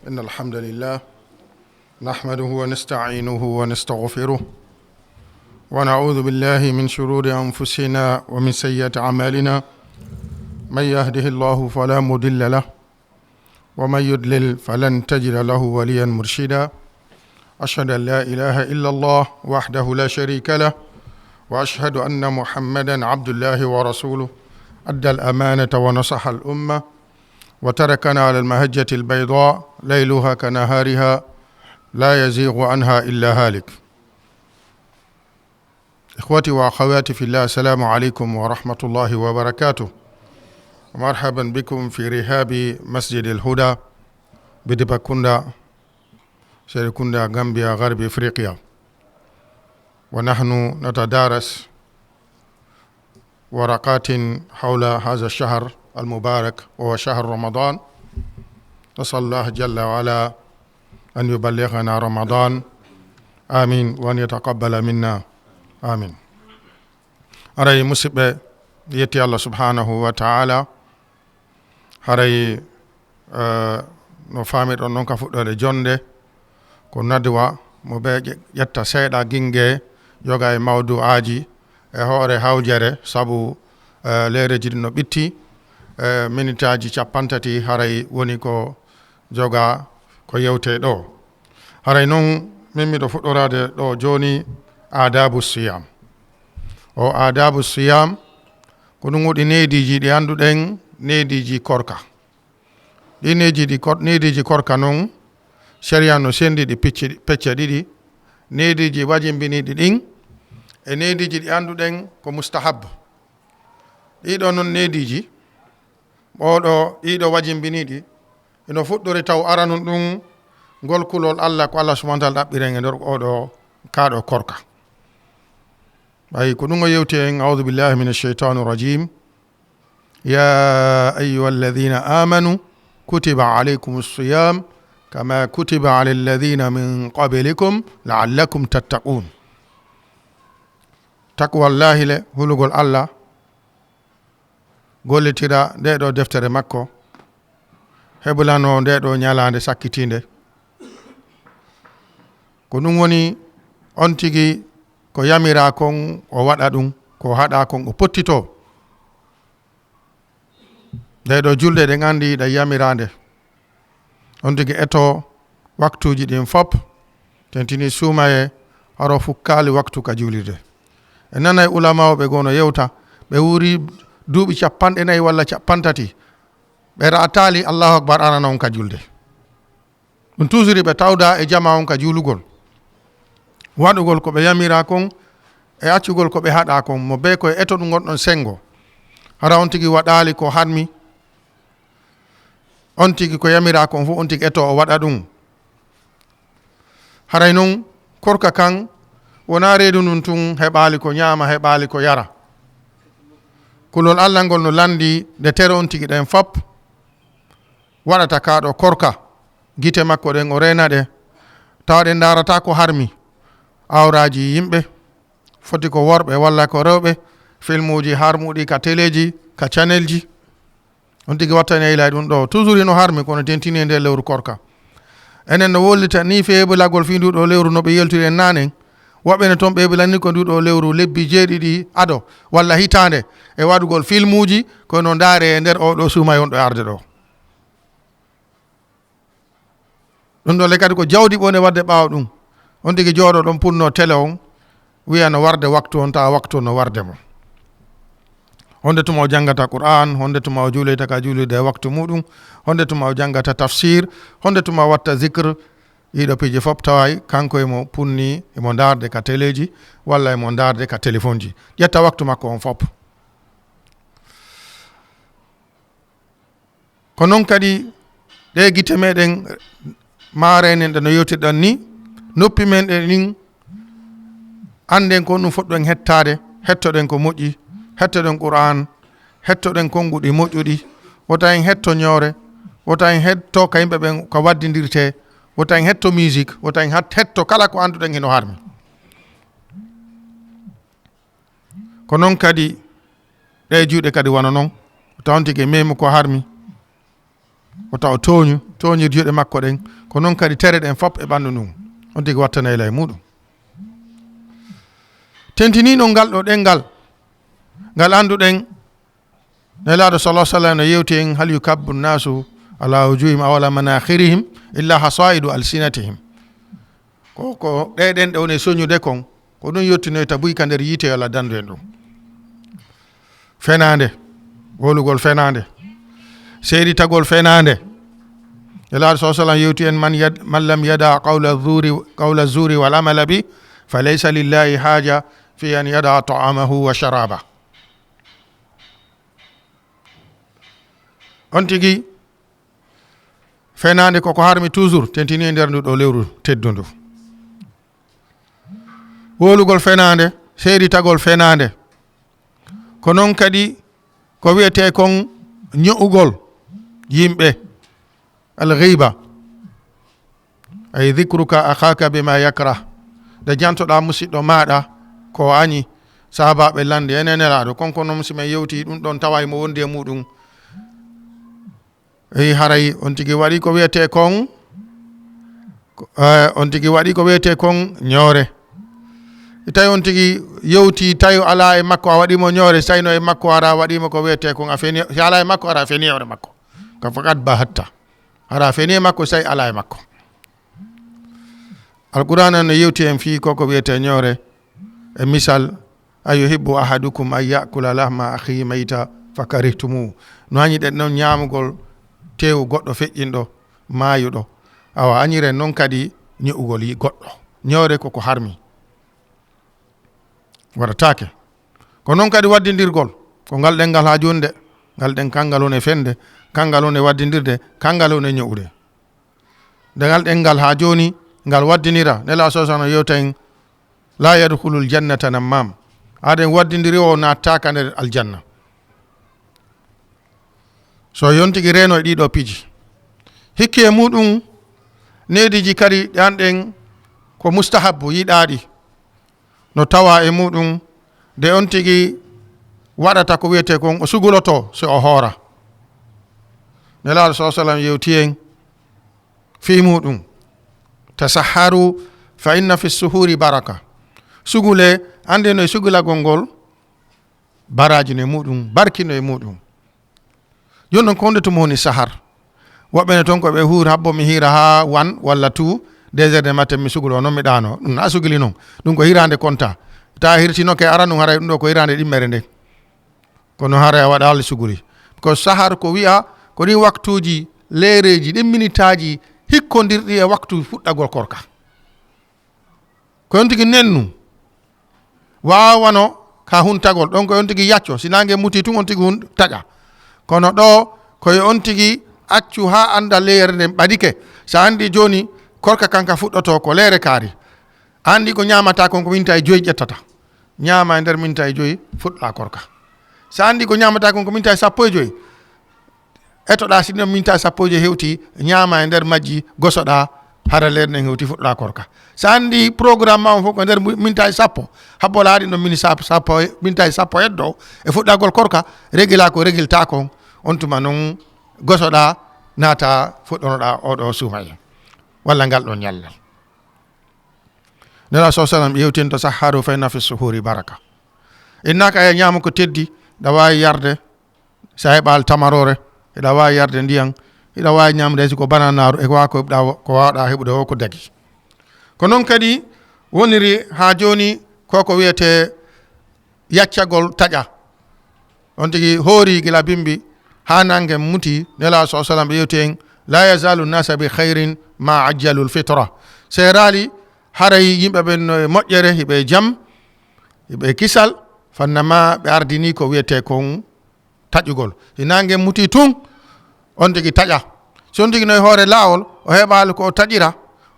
إن الحمد لله نحمده ونستعينه ونستغفره، ونعوذ بالله من شرور أنفسنا ومن سيئات أعمالنا. من يهده الله فلا مضل له، ومن يضلل فلن تجد له وليا مرشدا. أشهد أن لا إله إلا الله وحده لا شريك له، وأشهد أن محمدا عبد الله ورسوله، أدى الأمانة ونصح الأمة، وتركنا على المهجة البيضاء ليلها كنهارها لا يزيغ عنها إلا هالك. إخوتي وأخواتي في الله، السلام عليكم ورحمة الله وبركاته. مرحبا بكم في رحاب مسجد الهدى بدبكوندا، سيركوندا، غامبيا، غرب إفريقيا. ونحن نتدارس ورقات حول هذا الشهر المبارك وهو شهر رمضان. نسأل الله جل وعلا أن يبلغنا رمضان. آمين. وأن يتقبل منا. آمين. Aray, musiɓɓe, yetti Allah subhanahu wa ta'ala. Haray, eh, no faamiɗon non ka fuɗɗoode jonde, ko nadwa mo ɓe ƴe-, ƴetta seeɗa ginge, yoga e mawdu'aaji e hoore hawjere, sabu, eh, leereeji ɗin no ɓitti, eh, minitaaji cappanɗe tati haray woni ko joga ko yewte ɗoo. Haray non, min miɗo fuɗɗoraade ɗoo jooni aadabu siyam. O aadabu siyam, ko ɗum waɗi neediiji ɗi annduɗen, neediiji korka. Ɗi neediiji kor-, neediiji korka non, sharia no senndi ɗi picci-, pecce ɗiɗi. Neediiji wajimbiniiɗi ɗin, e neediiji ɗi annduɗen ko mustahab. Ɗiɗo non neediiji, oɗo, ɗiɗo wajimbiniiɗi, ino fuɗɗori taw aranun ɗum ngol kulol Allah, ko Allah subhanahu wa ta'ala ɗaɓɓiren e nder oɗo, kaaɗo korka. Ɓay ko ɗum o yewti en, أعوذ بالله من الشيطان الرجيم. يا أيها الذين آمنوا كتب عليكم الصيام كما كتب على الذين من قبلكم لعلكم تتقون. Taqwallahi le, hulugol Allah, gollitira nde ɗo deftere makko, heɓulanoo nde ɗo ñalaande sakkitiinde. Ko ɗum woni on tigi ko yamiraa kon o waɗa ɗum, ko haɗaa kon o pottitoo. Ɗee ɗoo julde ɗen anndi ɗe yamiraande. On tigi etoo waktuuji ɗin fop, tentinii suumayee, haro fukkaali waktu ka juulirde. En nanay ulamaaɓe goo no yewta, ɓe wuuri duuɓi cappanɗe nayi walla cappanɗe tati, ɓe ra'ataali Allahu Akbar arano on ka julde. Ɗum toujours ɓe tawda e jamaa on ka juulugol, waɗugol ko ɓe yamiraa kon e accugol ko ɓe haɗaa kon, mo bee ko e eto ɗum ngonɗon senngo. Hara on tigi waɗaali ko harmi, on tigi ko yamiraa kon fof on tigi eto o waɗa ɗum. Haray non korka kan wonaa reedu ndun tun heɓaali ko ñaama, heɓaali ko yara. Kulol Alla ngol no lanndii nde tere on tigi ɗen fop waɗata kaa ɗoo korka. Gite makko ɗen o reena ɗe, tawa ɗe ndaarataa ko harmi, awraaji yimɓe, foti ko worɓe walla ko rewɓe, filmuuji harmuɗi ka teleeji, ka canelji. On tigi wattani e ilay ɗum ɗoo. Toujours hino harmi, kono tentinii e nder lewru korka. Enen no wollita nii feebilagol fii nduu ɗoo lewru no ɓe yeltiri en naanen. Woɓɓe ne toon ɓe ɓilani ko nduu ɗoo lewru lebbi jeeɗiɗi ado walla hitaande e waɗugol filmuuji, kono ndaare e nder oo ɗoo suumayee on ɗoo arde ɗoo. Ɗum ɗoo le kadi ko jawdi ɓe woni waɗde ɓaawo ɗum. On tigi jooɗo ɗon punno tele on, wiya no warde waktu on, tawa waktu on no warde mo. Honde tuma o janngata Qur'aan, honde tuma o juuloyta ka juulirde e waktu muɗum, honde tuma o janngata tafsir, honde tuma o watta zikr, ɗiɗo piiji fop taway kanko emo punni, emo ndaarde ka teleeji, walla emo ndaarde ka telefonji. Ƴetta waktu makko on fop. Ko non kadi ɗee gite meɗen maarenen ɗe no yewtirɗen ni, noppi men ɗe ɗin, annden ko ɗum fotɗen hettaade, hettoɗen ko moƴƴi, hettoɗen Qur'aan, hettoɗen konnguɗi moƴƴuɗi, wota en hetto ñoore, wota en hetto ka yimɓe ɓen ka waddindirtee, wota en hetto musique, wota en hat-, hetto kala ko annduɗen hino harmi. Ko non kadi ɗee juuɗe kadi wano non, o tawa on tigi e memu ko harmi, o tawa o tooñu, tooñir juuɗe makko ɗen, ko non kadi tere ɗen fop e ɓanndu ndun, on tigi wattana e ley muɗum. Tentinii non ngal ɗoo ɗenngal, ngal annduɗen, Nelaaɗo sallallahu alaihi wasallam no yewti en, "Hal yukabbu nnasu ala wujuhihim aw ala manakhirihim illa hasaidu alsinatihim." Ko, ko ɗee ɗenɗe woni soñude kon, ko ɗum yottinoyta buy ka nder yiite, yo Allah dandu en ɗum. Fenaande, wolugol fenaande, seeditagol fenaande. Nelaaɗo sallallahu alaihi wasallam yewti en, "Man yad-, man lam yada qawla zuri, qawla zuri wal amala bi, fa laysa lillahi haja fi an yada ta'amahu wa sharaba." On tigi, fenaande koko harmi toujours, tentinii e nder ndu ɗoo lewru teddundu. Wolugol fenaande, seeditagol fenaande. Ko non kadi ko wiyetee kon ño'ugol yimɓe, al ghiba. Ay dhikruka akhaka bima yakrah. Nde jantoɗaa musiɗɗo maaɗa ko o añi, sahaabaaɓe lanndi, enen Nelaaɗo, kon ko non si men yewti ɗum ɗon tawa imo wondi e muɗum. Eyi, haray on tigi waɗi ko wiyetee kon, ko, eh, on tigi waɗi ko wiyetee kon ñoore. Tawi on tigi yewti, tawi alaa e makko, a waɗi mo ñoore, si tawi no e makko, hara waɗi mo ko wiyetee kon, a feni, si alaa e makko, hara feni hoore makko. Ka fakat bahatta. Hara feni e makko, si tawi alaa e makko. Alqur'aana no yewti en fii ko ko wiyetee ñoore. E misal, "Ayuhibbu ahadukum an ya'kula lahma akhihi mayta fakarihtumuhu." No añiɗen non ñaamugol teewu goɗɗo feƴƴinɗo, maayuɗo. Awa, añiren non kadi ño'ugol yi goɗɗo. Ñoore ko ko harmi. Waɗataake. Ko non kadi waddindirgol. Ko ngal ɗenngal haa jooni de. Ngal ɗen kanngal woni e fende, kanngal woni e waddindirde, kanngal woni e ño'ude. Nde ngal ɗenngal haa jooni, ngal waddinira, Nelaaɗo sallallahu alaihi wasallam no yewta en, "La yadkhulul jannata nammam." Aden waddindiri o naataaka nder aljanna. So yon tigi reeno e ɗiɗo piiji. Hikki e muɗum, neediji kadi ɗe anɗen ko mustahabbu, yiɗaaɗi. No tawa e muɗum, nde on tigi waɗata ko wiyetee kon, o suguloto si o hoora. Nelaaɗo sallallahu alaihi wasallam yewti en fii muɗum, "Tasahharu Fa inna fi suhuri baraka. Sugule, anndee no e sugulagol ngol, baraaji no e muɗum, barki no e muɗum. Jooni noon, ko honde tuma woni sahar? Woɓɓe ne toon ko ɓe huur, habbo mi hiira haa wan walla tu, deux heures de matin mi sugulo, noon mi ɗaano. Ɗum na suguli noon. Ɗum ko hiraande konta. Ta hirtino ke ara ɗum, haray ɗum ɗo ko hiraande ɗimmere nde. Kono haray a waɗaali suguli. Ko sahar ko wi'a, ko ɗin waktuuji, leereeji, ɗin minitaaji hikkondirɗi e waktu fuɗɗagol korka. Ko on tigi nennu. Waawano ka huntagol. Ɗon ko on tigi yacco. Si naange muti tun on tigi hun-, taƴa. Kono ɗo, ko e on tigi accu haa annda leere nden ɓadike. Sa anndi jooni, korka kanka fuɗɗoto ko leere kaari. Anndi ko ñaamata kon ko minti e joyi ƴettata. Ñaama e nder minti e joyi, fuɗɗa korka. Sa anndi ko ñaamata kon ko minti e sappo e joyi, etoɗa, si ɗon minti sappo e joyi hewti, ñaama e nder majji, gosoɗa, hara leere nden hewti, fuɗɗa korka. Sa anndi programme ma on fof ko nder mu-, minti sappo, habbo laaɗi ɗon mini sap-, sappo e, minti sappo heddo e fuɗɗagol korka, regila ko regilta kon, on tuma non gosoɗa, naata fuɗɗonoɗa oɗo suumayee. Walla ngal ɗon ñallal. Nela so sallam yewtinto sahharu fa inna fi suhuri baraka. Innaka e ñaama ko teddi, ɗa waawi yarde, sa heɓaali tamaroore, hiɗa waawi yarde ndiyan, hiɗa waawi ñamde si ko bananaaru, e waa ko heɓɗa, ko waawɗa heɓude o ko dagi. Ko noon kadi woniri haa jooni ko ko wiyetee yaccagol taƴa. On tigi hoori gila bimbi haa nange muti, Nela so sallam ɓe yewti en, la yazalu nasa bi khairin ma ajjalul fitra. Seeraali haray yimɓe ɓen no e moƴƴere, hiɓe e jam, hiɓe e kisal, fannama ɓe ardini ko wiyetee kon taƴugol. Si nange muti tun, on tigi taƴa. Si on tigi no e hoore laawol, o heɓaali ko o taƴira,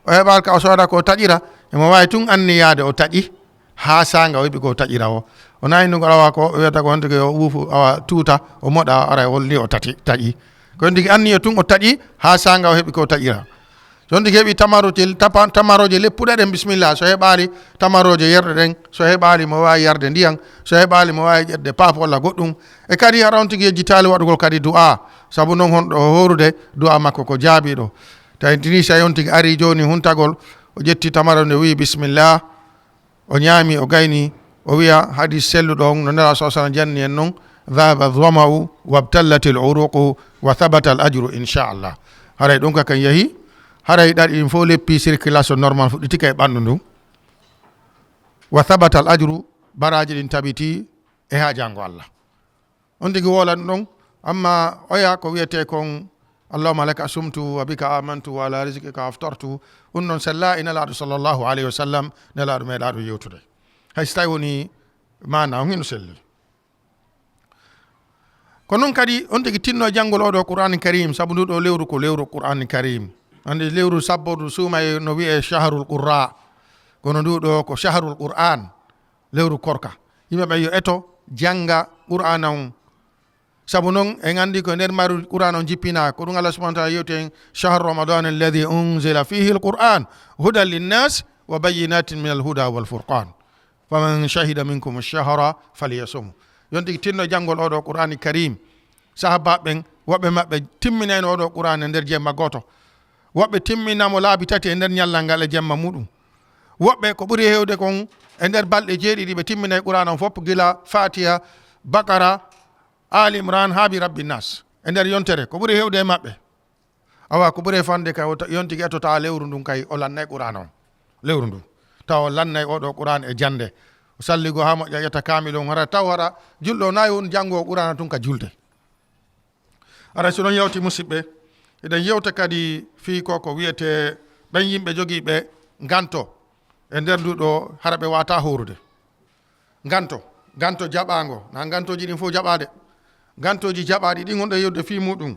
o heɓaali ka o sooda ko o taƴira, emo waawi tun anniyaade o taƴi, haa saanga o heɓi ko o taƴira o. O nayi ndu ko awa ko o wiyata ko on tigi o wuufu, awa tuuta, o moɗa, ara o holli o tati, taƴi. Ko on tigi anniyo tun o taƴi, haa saanga o heɓi ko o taƴira. So on tigi heɓi tamaroje, tapa-, tamaroje leppuɗe ɗen, bisimilla. So heɓaali tamaroje yerɗe ɗen, so heɓaali mo waawi yarde ndiyan, so heɓaali mo waawi ƴetde paaf walla goɗɗum. E kadi hara on tigi yejjitaali waɗugol kadi du'a. Sabu non honɗo o hoorude du'a makko ko jaabiiɗo. Tawi tini si on tigi ari jooni huntagol, o ƴetti tamaro nde wi'i bisimilla, o ñaami, o gayni, o wi'a hadis selluɗo on, no Nela so sallam janni en non, dhahaba dhama'u wabtallatil uruqu wa thabata al ajru inchallah. Haray ɗum ka kan yahi, haray ɗaɗi ɗin fof leppi, circulation normal fuɗɗitika e ɓanndu ndu. Wa thabata al ajru, baraaji ɗin tabiti e haa janngo Allah. On tigi woolan ɗon, amma oya ko wiyetee kon, "Allahumma laka asumtu wa bika amantu wa ala rizqika aftartu." Ɗum ɗon sella e Nelaaɗo sallallahu alayhi wa sallam, Nelaaɗo meeɗaaɗo yewtude. Hay so tawi woni maana on hino selli. Ko non kadi on tigi tinno e janngol oo ɗoo Qur'aani Karim, sabu ndu ɗoo lewru ko lewru Qur'aani Karim. Anndi lewru sabbordu suuma e no wiyee shahrul Qurra. Kono ndu ɗoo ko shahrul Qur'an, lewru korka. Yimɓe ɓen yo eto jannga Qur'aana on. Sabu non, en anndi ko e nder maaru Qur'aana on jippinaa. Ko ɗum Allah subhanahu wa ta'ala yewti en, "Shahru Ramadan alladhi unzila fihi al-Qur'an hudan linnas wa bayyinatin min al-huda wal furqan. Faman shahida minkum ash-shahra falyasum." Yon tigi tinno janngol oo ɗoo Qur'aani Karim. Sahaabaaɓe ɓen, woɓɓe maɓɓe timminayno oo ɗoo Qur'aana e nder jemma gooto. Woɓɓe timminamo laabi tati e nder ñallal ngal e jemma muɗum. Woɓɓe ko ɓuri heewde kon e nder balɗe jeeɗiɗi ɓe timminay Qur'aana on fof gila Fatiha, Bakara, Ali Imran, haa bi Rabbi Nas. E nder yontere, ko ɓuri heewde e maɓɓe. Awa, ko ɓuri e fande kay, o ta-, yon tigi etota lewru ndun kay, o lannay Qur'aana on. Lewru ndu. Tawa o lannay oo ɗoo Qur'aana e jannde. O salligo haa moƴƴa ƴetta kaamil on, hara taw hara julɗo nayi on janngo Qur'aana tun ka julde. Ara, so ɗon yawti, musidɓe, eɗen yewta kadi fii ko, ko wiyetee ɓen yimɓe jogiiɓe nganto e nder ndu ɗoo, hara ɓe waata hoorude. Nganto, nganto jaɓaango, na ngantooji ɗin fof jaɓaade. Ngantooji jaɓaaɗi ɗin, honɗo yewde fii muɗum?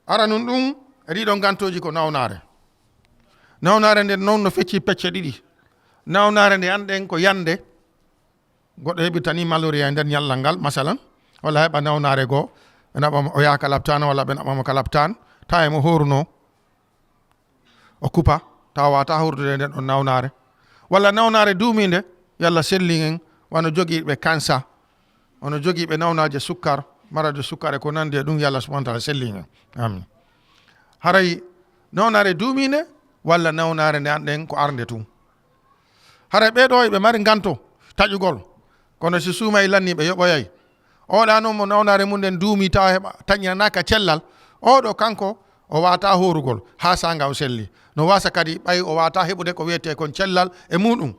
Ara nun ɗum, e ɗiɗon ngantooji ko nawnaare. Nawnaare nden non no fecci pecce ɗiɗi. Nawnaare nde anɗen ko yande, goɗɗo heɓirta ni malaria e nder ñallal ngal, masalan, walla heɓa nawnaare goo, ɓe naɓa mo o yaha ka laptaan, walla ɓe naɓa mo ka laptaan, tawa e mo hooruno, o kupa, tawa waata hoorude e nden ɗon nawnaare. Walla nawnaare duumiinde, yalla sellin en, wano jogiiɓe kansa, wano jogiiɓe nawnaaje sukkar, maraade sukkar e ko nandi e ɗum, yalla subhanahu wa ta'ala sellin en. Amin. Haray nawnaare duumiinde, walla nawnaare nde anɗen ko arnde tun. Haray ɓee ɗoo eɓe mari nganto taƴugol, kono si suumay lannii ɓe yoɓoyay. Oɗa noon mo nawnaare mum nden duumii tawa heɓa taƴinanaaka cellal, oɗo kanko o waawataa hoorugol haa saanga o selli. No waasa kadi ɓay o waawataa heɓude ko wiyetee kon cellal e muuɗum.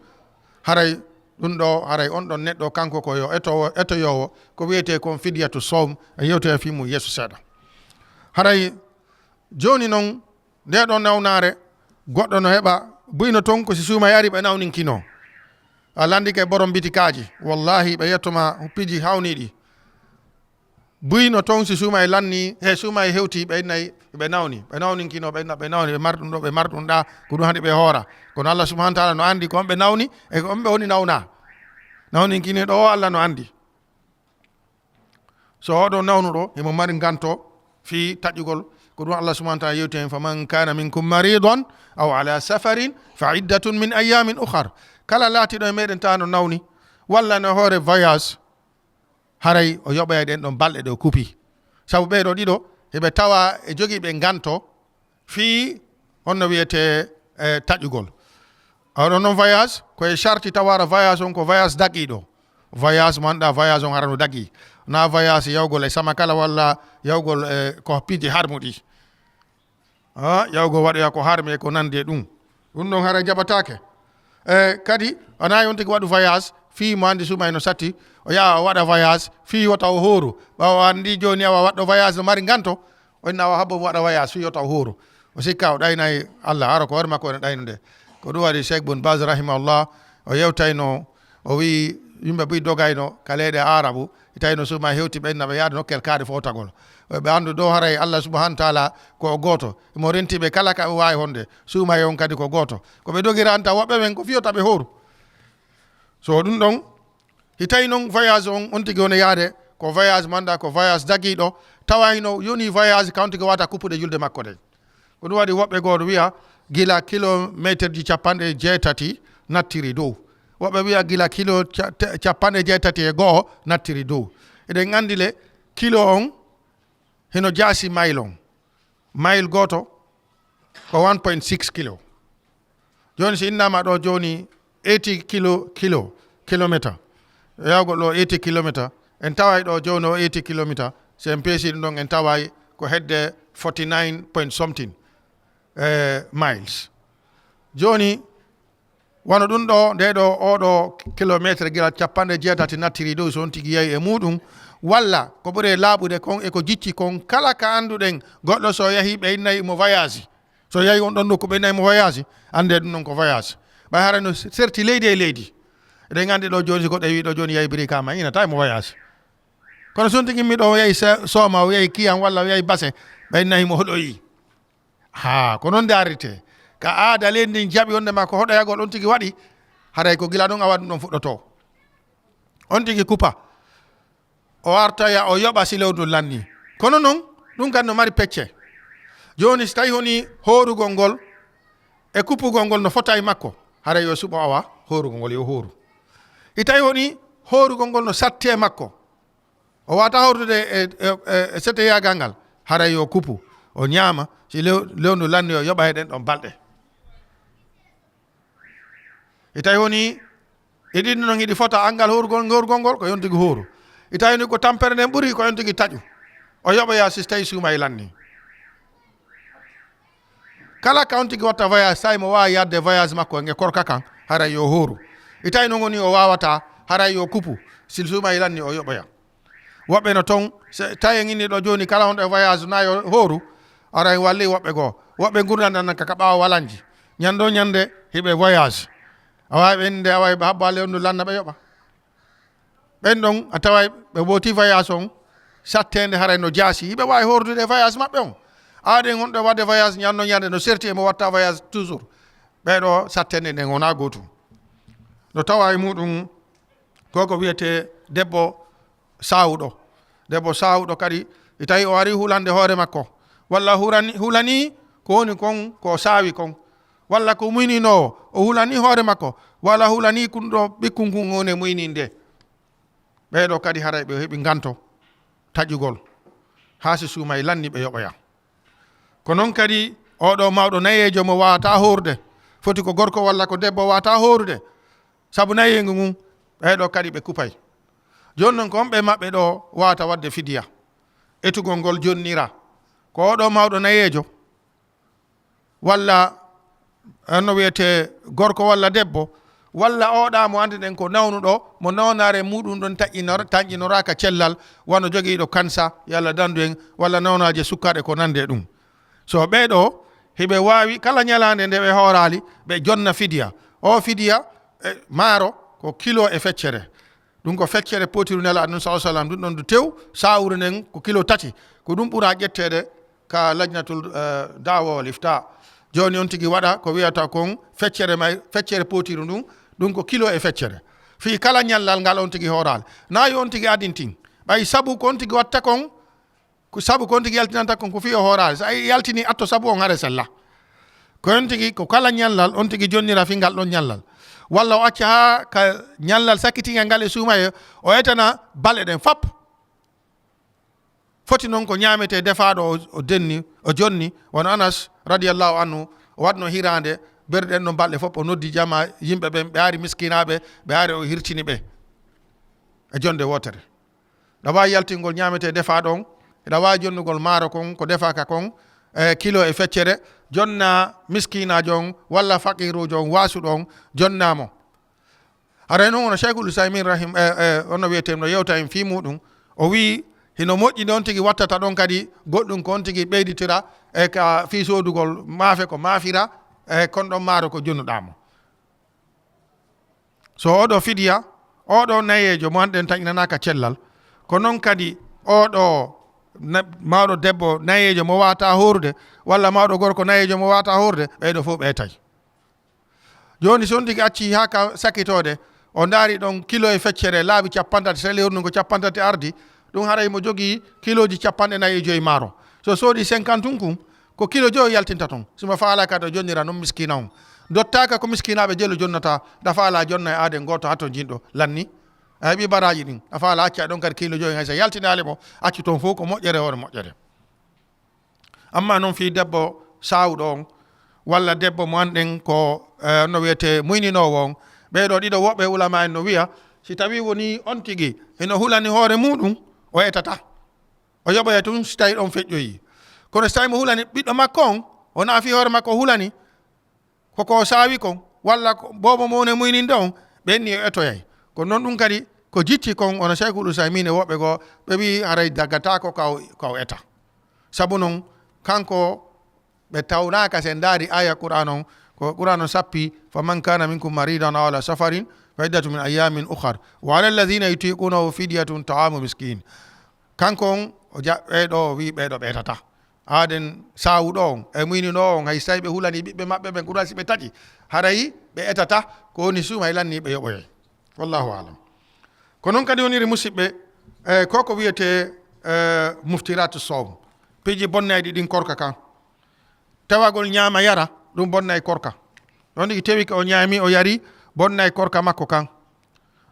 Haray ɗum ɗoo, haray on ɗon neɗɗo kanko ko yo etoowo, etoyoowo ko wiyetee kon fidiyatu sawm, en yewtoya fii mum yeeso seeɗa. Haray jooni noon, ndee ɗoo nawnaare, goɗɗo no heɓa buy no toon ko si suumay ari ɓe nawninkinoo. A lanndike borom bitikaaji, wallaahi ɓe yetto ma piiji hawniiɗi. Buy no toon si suumay lannii, he suumay hewtii, ɓe nayi, ɓe nawni, ɓe nawninkinoo, ɓe na-, ɓe nawni, ɓe mari ɗum ɗoo, ɓe mari ɗum ɗaa, ko ɗum haɗi ɓe hoora. Kono Allah subhanahu wa taala no anndi ko on ɓe nawni, e ko on ɓe woni nawna. Nawninkinii ɗoo o Allah no anndi. So oɗo nawnuɗo, himo mari nganto fii taƴugol. Ko ɗum Allah subhanahu wa taala yewti hen, "Faman kana minkum maridan aw ala safarin fa iddatun min ayyamin ukhar." Kala laatiɗo e meɗen tawa no nawni, walla no hoore voyage, haray o yoɓoyay ɗen ɗon balɗe ɗe o kupi. Sabu ɓee ɗoo ɗiɗo, heɓe tawa e jogiiɓe nganto fii honno wiyetee, e, taƴugol. Oɗon noon voyage, ko e sarti tawa hara voyage on ko voyage dagiiɗo. Voyage mo annduɗaa voyage on hara no dagii. Naa voyage yawgol e Samakala walla yawgol e ko piiji harmuɗi. Ha, yawgol waɗoya ko harmi e ko nanndi e ɗum. Ɗum ɗon hara jaɓataake. E, kadi, wonaa on tigi waɗu voyage, fii mo anndi suumay no satti, o yaha o waɗa voyage, fii wota o hooru. Ɓaawo anndi jooni awa waɗɗo voyage no mari nganto, o inna awa habbo mo waɗa voyage, fii wota o hooru. O sikka o ɗaynay Allah, hara ko hoore makko ene ɗaynude. Ko ɗum waɗi Cheikh Bun Baz rahimahullah, o yewtayno, o wi'i yimɓe buy dogayno ka leyɗe Aarabu, tawino suuma hewti ɓe inna ɓe yaade nokkel kaari fowtagol. Ɓe anndu dow haray Allah subhanahu wa taala ko o gooto. Mo renti ɓe kala ka ɓe waawi honde. Suuma e on kadi ko gooto. Ko ɓe dogiranta woɓɓe ɓen ko fii wota ɓe hooru. So ɗum ɗon, si tawi noon voyage on, on tigi woni yaade ko voyage manda, ko voyage dagiiɗo, tawa hino yoni voyage, ka on tigi wata kuppuɗe julde makko ɗen. Ko ɗum waɗi woɓɓe goo no wi'a gila kilomeeterji capanɗe jeetati nattiri dow. Woɓɓe wi'a gila kilo ca-, te-, capanɗe jeetati e go'o nattiri dow. Eɗen anndi le kilo on hino jaasi mile on. Mile gooto ko one point six kilo. Jooni, si innaama ɗo jooni eighty kilo, kilo, kilometer, yawgol ɗo eighty kilometer, en taway ɗo jooni o eighty kilometer, si en peesi ɗum ɗon, en taway ko hedde forty-nine point something, eh, miles. Jooni, wano ɗum ɗo, nde ɗo, oɗo kilometer gila capanɗe jeetati nattiri dow, so on tigi yahi e muɗum, walla ko ɓuri laaɓude kon e ko jicci kon, kala ka annduɗen, goɗɗo so yahi ɓe innay mo voyage, so yahi on ɗon nokku ɓe nayi mo voyage, annde ɗum ɗon ko voyage. Ɓay hara no serti leydi e leydi. Eɗen anndi ɗo jooni, si goɗɗo wi'i ɗo jooni yahi Birikama, ina tawi mo voyage. Kono so on tigi mi ɗo yahi Se-, Sooma, o yahi Kiyam walla o yahi Base, ɓe nayi mo hoɗoyi. Haa, ko noon daarirtee. Ka aada leydi ndin jaɓi wonde ma ko hoɗoyagol on tigi waɗi, haray ko gila ɗon awa ɗum ɗon fuɗɗotoo. On tigi kupa. O artoya, o yoɓa si lewru ndun lannii. Kono non, ɗum kadi no mari pecce. Jooni, si tawi woni hoorugol ngol e kuppugol ngol no fota e makko, haray yo suɓo awa hoorugol ngol, yo hooru. Si tawi woni hoorugol ngol no satti e makko, o waata hoordude e, e, e, e seteyaagal ngal, haray yo kupu, o ñaama, si lew-, lewru ndun lannii, o yoɓa e ɗen ɗon balɗe. Si tawi woni e ɗin non hiɗi fota angal hoorugol, hoorugol ngol, ko on tigi hooru. Si tawi woni ko tampere nden ɓuri, ko on tigi taƴu. O yoɓoya si tawi suuma e lannii. Kala ka on tigi watta voyage, tawi mo waawi yaade voyage makko e korka kan, haray yo hooru. Si tawi non woni o waawataa, haray yo kupu, si suuma e lannii o yoɓoya. Woɓɓe no ton, se tawi en inni ɗo jooni, kala honɗo e voyage na yo hooru, ara en walli woɓɓe goo. Woɓɓe ngurndan nan ka, ka ɓaawo walanji. Ñande o ñande hiɓe voyage. A waawi ɓe innde, a waawi ɓe habbo alle on no lanna ɓe yoɓa. Ɓen ɗon a taway ɓe wooti voyage on, satteende haray no jaasi. Hiɓe waawi hoordude e voyage maɓɓe on. Aaden honɗo waɗde voyage ñande o ñande no serti e mo watta voyage toujours. Ɓee ɗo satteende nden wonaa gootum. No tawa e muɗum ko ko wiyetee debbo saawuɗo. Debbo saawuɗo kadi, si tawi o ari hulande hoore makko, walla hurani-, hulanii ko woni kon, ko o saawi kon, walla ko muyninoowo, o hulanii hoore makko, walla hulanii kun ɗo ɓikkun kun woni e muyninde. Ɓee ɗo kadi haray ɓe heɓi nganto taƴugol, haa si suumay lanni ɓe yoɓoya. Ko non kadi, oo ɗoo mawɗo nayeejo mo waawataa hoorude, foti ko gorko walla ko debbo waawataa hoorude, Sabu nayeengu ngun, ɓee ɗoo kadi ɓe kupay. Jooni non, ko on ɓe maɓɓe ɗoo waawata waɗde fidiya? Etugol ngol jonnira. Ko oo ɗoo mawɗo nayeejo, walla, eh, no wiyetee, gorko walla debbo, walla oo ɗaa mo annduɗen ko nawnuɗo, mo nawnaare muuɗum ɗon taƴƴinor-, tanƴinoraaka cellal, wano jogiiɗo kansa, yalla dandu en, walla nawnaaje sukkaaɗe ko nandi e ɗum. So ɓee ɗoo, hiɓe waawi kala ñalaande nde ɓe hooraali, ɓe jonna fidiya. Oo fidiya, eh, maaro ko kilo e feccere. Ɗum ko feccere pootiru Nelaaɗo non, sallallahu alaihi wasallam, ɗum ɗon du tew, sawru nden ko kilo tati. Ko ɗum ɓura ƴetteede ka lajnatul, eh, da'wa wal ifta. Jooni on tigi waɗa ko wiyata kon feccere may, feccere pootiru ndun, ɗum ko kilo e feccere. Fii kala ñallal ngal on tigi hooraali. Naa yo on tigi adintin. Ɓay sabu ko on tigi watta kon, ko sabu ko on tigi yaltinanta kon ko fii o hooraali. So a yaltini atto sabu on hare sella. Ko on tigi, ko kala ñallal, on tigi jonnira fii ngal ɗon ñallal. Walla o acca haa ka ñallal sakkitingal ngal e suumaye, o etana balɗe ɗen fop. Foti non ko ñaametee defaaɗo o, o denni, o jonni, wano Anas radiyallahu anhu, o waɗno hiraande, berɗe ɗen ɗon balɗe fop, o noddi jama yimɓe ɓen, ɓe ari miskinaaɓe, ɓe ari o hirtini ɓe e jonde wootere. Ɗa waawi yaltingol ñaametee defaaɗo on, ɗa waawi jonnugol maaro kon, ko defaaka kon, e kilo e feccere, jonna miskinaajo on, walla faqiruujo on, waasuɗo on, jonna mo. Haray non, wano Shaykhul Usaymin rahim-, e, e, ono wiyetee no yewta en fii muuɗum, o wi'i, hino moƴƴi non tigi wattata ɗon kadi goɗɗum ko on tigi ɓeyditira e ka fii soodugol maafe ko maafira, e kon ɗon maaro ko jonnuɗaa mo. So oo ɗoo fidiya, oo ɗoo nayeejo mo anɗen taƴinanaaka cellal, ko non kadi oo ɗoo na-, mawɗo debbo nayeejo mo waawataa hoorude, walla mawɗo gorko nayeejo mo waawataa hoorude, ɓee ɗoo fof ɓe etay. Jooni, so on tigi accii haa ka sakitoode, o ndaari ɗon kilo e feccere laabi cappanɗe tati, so lewru ndun ko cappanɗe tati ardi, ɗum haray mo jogii kilooji cappanɗe nayi e joy maaro. So soodi cinquante tun kun, ko kilo joy yaltinta ton. Si mo faalaa kadi o jonnira non miskiina on. Dottaaka ko miskiinaaɓe jelu jonnata, ɗa faalaa jonna e aaden gooto haa to jinɗo lanni. A heɓii baraaji ɗin, ɗa faalaa acca ɗon kadi kilo joy, hay so yaltinaali mo, accu ton fof ko moƴƴere hoore moƴƴere. Amma non fii debbo saawuɗo on, walla debbo mo anɗen ko, eh, no wiyetee muyninoowo on, ɓee ɗoo ɗiɗo woɓɓe ulama en no wi'a, si tawii wonii on tigi hino hulani hoore muuɗum, o etataa. O yoɓoya tun si tawii ɗon feƴƴoyii. Kono si tawii mo hulani ɓiɗɗo makko on, wonaa fii hoore makko o hulani, ko ko saawi kon, walla ko boobo mo woni muyninde on, ɓen ni o etoyay. Ko non ɗum kadi ko jicci kon, wano Shaykhul Usaymin e woɓɓe goo, ɓe wi'i haray dagataako ka o, ka o eta. Sabu non, kanko ɓe tawnaaka, si en ndaari aaya Qur'aan on, ko Qur'aan on sappi, "Faman kana minkum maridan aw ala safarin fa iddatu min ayyamin ukhar. Wa ala alladhina yutiqunahu fidyatun ta'amu miskin." Kanko on, o ja-, ɓee ɗoo, o wi'i ɓee ɗoo ɓe etataa. Aaden saawuɗo on, e muyninoowo on, hay si tawii ɓe hulanii ɓiɓɓe maɓɓe ɓen, Qur'aan si ɓe taƴi, haray ɓe etataa, ko woni suuma e lanni ɓe yoɓoyay. Wallahu a'lam. Ko non kadi woniri, musiɓɓe, e, ko ko wiyetee, e, muftiratu sawm. Piiji bonnayɗi ɗin korka kan. Tewagol ñaama yara, ɗum bonnay korka. Ɗon ɗi tewike o ñaami, o yari, bonnay korka makko kan.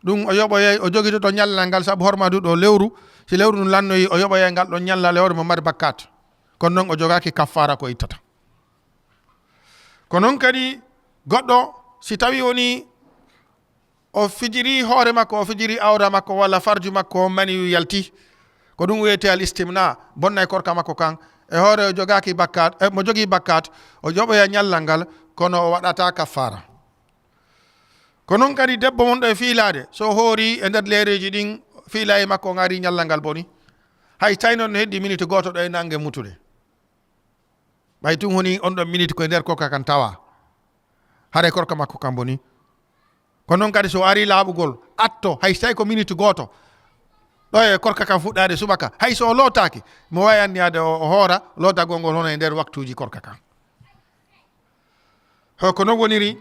Ɗum o yoɓoyay, o jogitoto ñallal ngal sabu hormaduɗo lewru. Si lewru ndun lannoyi, o yoɓoyay ngal ɗon ñallal e hoore mo mari bakkaat. Kono non o jogaaki kaffaara ko ittata. Ko non kadi goɗɗo, si tawi woni o fijiri hoore makko, o fijiri awra makko walla farju makko, maniyu yalti, ko ɗum wiyetee al istimna, bonnay korka makko kan. E hoore o jogaaki bakkaat, e mo jogii bakkaat, o joɓoya ñallal ngal, kono o waɗataa kaffaara. Ko non kadi debbo wonɗo e fiilaade, so o hoori e nder leereeji ɗin, fiilaaye makko on ari, ñallal ngal boni. Hay tawi non no heddi miniti gooto ɗo e nange mutude. Ɓay tun woni on ɗon miniti ko e nder korka kan tawa. Haray korka makko kan boni. Ko non kadi so ari laaɓugol, atto, hay so tawi ko miniti gooto. Ɗo e korka kan fuɗɗaade subaka. Hay so o lootaaki, mo waawi anniyaade o, o hoora, lootagol ngol hono e nder waktuuji korka kan. Ho, ko non woniri,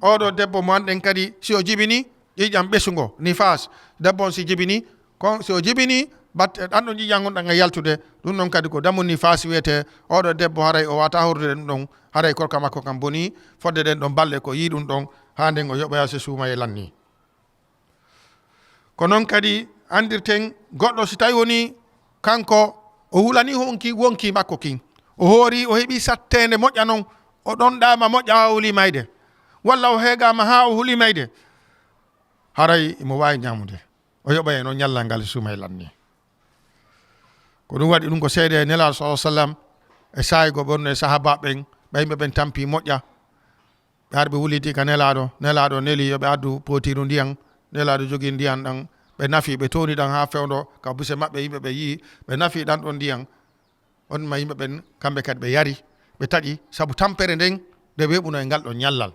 oo ɗoo debbo mo anɗen kadi, si o jibini ƴiiƴam ɓesungo, nifaas, debbo on si jibini, kon si o jibini, batte, ɗan ɗon ƴiiƴam ngon ɗan e yaltude, ɗum ɗon kadi ko damu nifaas wiyetee, oo ɗoo debbo haray o waawataa hoorude ɗum ɗon, haray korka makko kan bonii, fodde ɗen ɗon balɗe ko yii ɗum ɗon, haa nden o yoɓoya so suumayee lannii. Ko non kadi anndirten goɗɗo si tawi woni kanko o hulanii honki wonki makko kin. O hoori, o heɓi satteende moƴƴa non, o ɗonɗaama moƴƴa haa o huli mayde. Walla o heegaama haa o huli mayde. haray imo waawi ñaamude. O yoɓay e noon ñallal ngal suumay lanni. Ko ɗum waɗi ɗum ko seede e Nelaaɗo sallallahu alaihi wasallam e saa'i go ɓe wonno e sahaabaaɓe ɓen, ɓe yimɓe ɓen tampi moƴƴa. Ɓe ari ɓe wulliti ka Nelaaɗo, Nelaaɗo neli yo ɓe addu pootiiru ndiyan, Nelaaɗo jogii ndiyan ɗan, ɓe nafi, ɓe tooni ɗan haa fewndo ka buse maɓɓe, yimɓe ɓe yi'i, ɓe nafi ɗan ɗon ndiyan. On ma yimɓe ɓen, kamɓe kadi ɓe yari, ɓe taƴi, sabu tampere nden nde weeɓuno e ngal ɗon ñallal.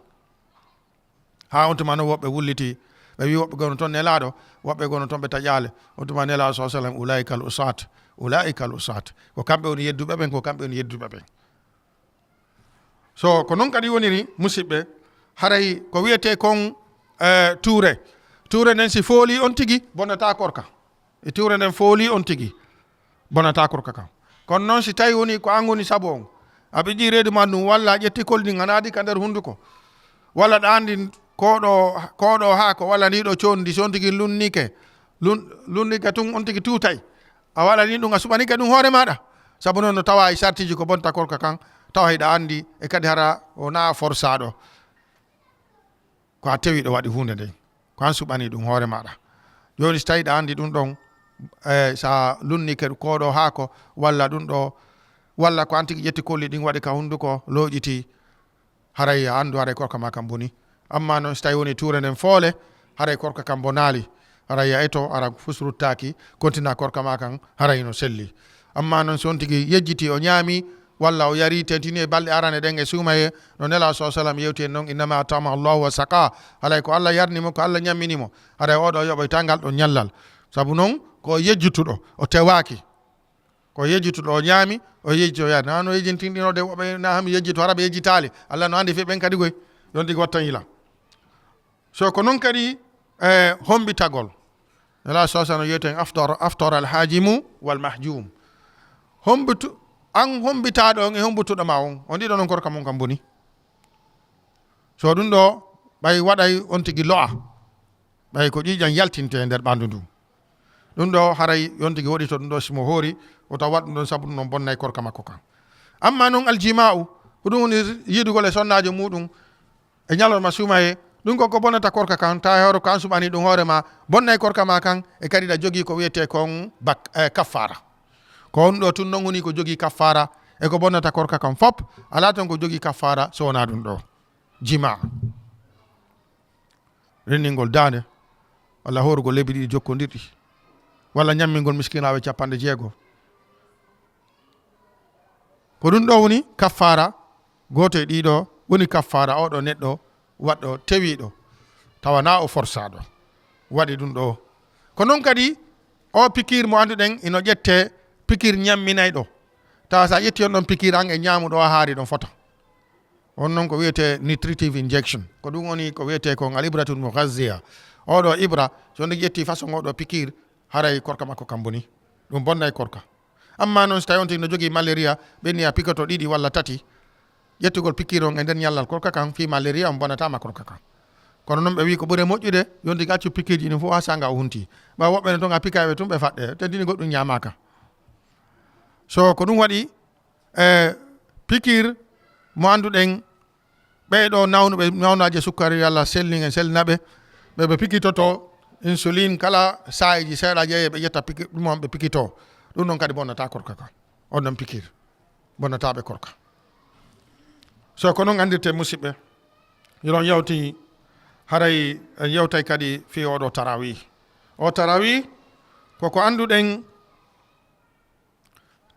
Haa on tuma non woɓɓe wulliti, ɓe wi woɓɓe gono toon Nelaaɗo, woɓɓe gono toon ɓe taƴaali. On tuma Nelaaɗo sallallahu alaihi wasallam, "Ulaa'ikal usaat, ulaa'ikal usaat." Ko kamɓe woni yedduɓe ɓen, ko kamɓe woni yedduɓe ɓen. So ko noon kadi woniri, musiɓɓe, haray ko wiyetee kon, eh, tuure. Tuure nden si foolii on tigi, bonnataa korka. E tuure nden foolii on tigi, bonnataa korka kan. Kono noon si tawi woni ko an woni sabu on, a ɓiƴƴii reedu maa ndun, walla a ƴetti koli ɗin, a naati ka nder hunnduko, walla ɗa anndi koo ɗoo, koo ɗoo haako, walla ndii ɗoo conndi, si on tigi lunnike, lun-, lunnike tun, on tigi tuutay. A waɗanii ɗum, a suɓanike ɗum hoore maaɗa. Sabu noon no tawa e sartiiji ko bonta korka kan, tawa hiɗa anndi, e kadi hara wonaa forsaaɗo. Ko a tewiiɗo waɗi huunde nden. Ko an suɓanii ɗum hoore maaɗa. Jooni si tawii ɗa anndi ɗum ɗon, eh, so a lunnike koo ɗoo haako, walla ɗum ɗoo, walla ko an tigi ƴetti koli ɗin waɗi ka hunnduko, looƴiti, haray a anndu, haray korka maa kan boni. Ammaa noon, si tawii woni tuure nden foole, haray korka kan bonaali. Haray a eto, hara fus ruttaaki, kontina korka maa kan, haray no selli. Ammaa noon, si on tigi yejjiti, o ñaami, walla o yari, tentini e balɗe arane ɗen e suumayee, no Nelaaɗo sallallahu alaihi wasallam yewti en noon, "Innama at'amahu Allahu wa saqa." Haray ko Allah yarni mo, ko Allah ñammini mo. Haray oo ɗoo yoɓoyta ngal ɗon ñallal. Sabu noon, ko o yejjituɗo, o tewaaki. Ko yejjituɗo o ñaami, o yejjiti o yaari. Na no yejjintinɗino de woɓɓe na hami yejjito, hara ɓe yejjitaali. Allah no anndi fii ɓen kadi koy. Yon tigi wattan yila. So ko non kadi, eh, hombitagol. Nelaaɗo sallallahu alaihi wasallam yewti en, "Aftar, aftar al hajimu wal mahjum." Hombitu-, an hombitaaɗo on e hombutuɗo ma on, on ɗiɗo non korka mon kam boni. So ɗum ɗoo, ɓay waɗay on tigi lo'a. Ɓay ko ƴiiƴan yaltinte e nder ɓanndu ndun. Ɗum ɗoo haray yontigi woɗɗito ɗum ɗoo si mo hoori, o tawa waɗi ɗum ɗon sabu ɗum ɗon bonnay korka makko kan. Amma non aljima'u, ko ɗum woni yiidugol e sonnaajo muuɗum e ñalorma suumayee, ɗum ko ko bonnata korka kan, tawa e hoore ko an suɓanii ɗum hoore ma, bonnay korka ma kan, e kadi ɗa jogii ko wiyetee kon bak-, eh, kaffaara. Ko on ɗoo tun non woni ko jogii kaffaara, e ko bonnata korka kan fop, alaa ton ko jogii kaffaara so wonaa ɗum ɗoo. Jimaa. Renndingol daande, walla hoorugol lebbi ɗiɗi jokkondirɗi, walla ñammingol miskinaaɓe capanɗe jeego. Ko ɗum ɗoo woni kaffaara, gooto e ɗii ɗoo woni kaffaara oo ɗoo neɗɗo waɗɗo tewiiɗo, tawa naa o forsaaɗo waɗi ɗum ɗoo. Ko non kadi oo pikiir mo annduɗen ino ƴettee pikiir ñamminayɗo, tawa so a ƴettii on ɗon pikiir an e ñaamu ɗo a haari ɗon fota. On non ko wiyetee nutritive injection. Ko ɗum woni ko wiyetee kon al ibratul mughazziya. Oo ɗoo ibra, so on ƴettii façon oo ɗoo pikiir, haray korka makko kan boni. Ɗum bonnay korka. Amma non so tawi on tigi no jogii malaria, ɓenni a pikoto ɗiɗi walla tati, ƴettugol pikiir on e nder ñallal korka kan fii malaria on bonnataa ma korka kan. Kono non ɓe wii ko ɓuri moƴƴude, yon tigi accu pikiirji ɗin fof haa sanga o hunti. Ɓay woɓɓe no ton a pikay ɓe tun ɓe faɗɗe, tentini goɗɗum ñaamaaka. So ko ɗum waɗi, e pikiir mo annduɗen, ɓee ɗoo nawnuɓe nawnaaje sukkari, Alla selnin en, selnina ɓe, ɓe ɓe pikitoto insulin kala saa'iiji seeɗa, jeeye ɓe ƴetta piki-, ɗum on ɓe pikitoo. Ɗum ɗon kadi bonnataa korka kan. On ɗon pikiir bonnataa ɓe korka. So ko non anndirte, musiɓɓe, hiɗon yawti, haray en yewtay kadi fii oo ɗoo tarawih. Oo tarawih ko ko annduɗen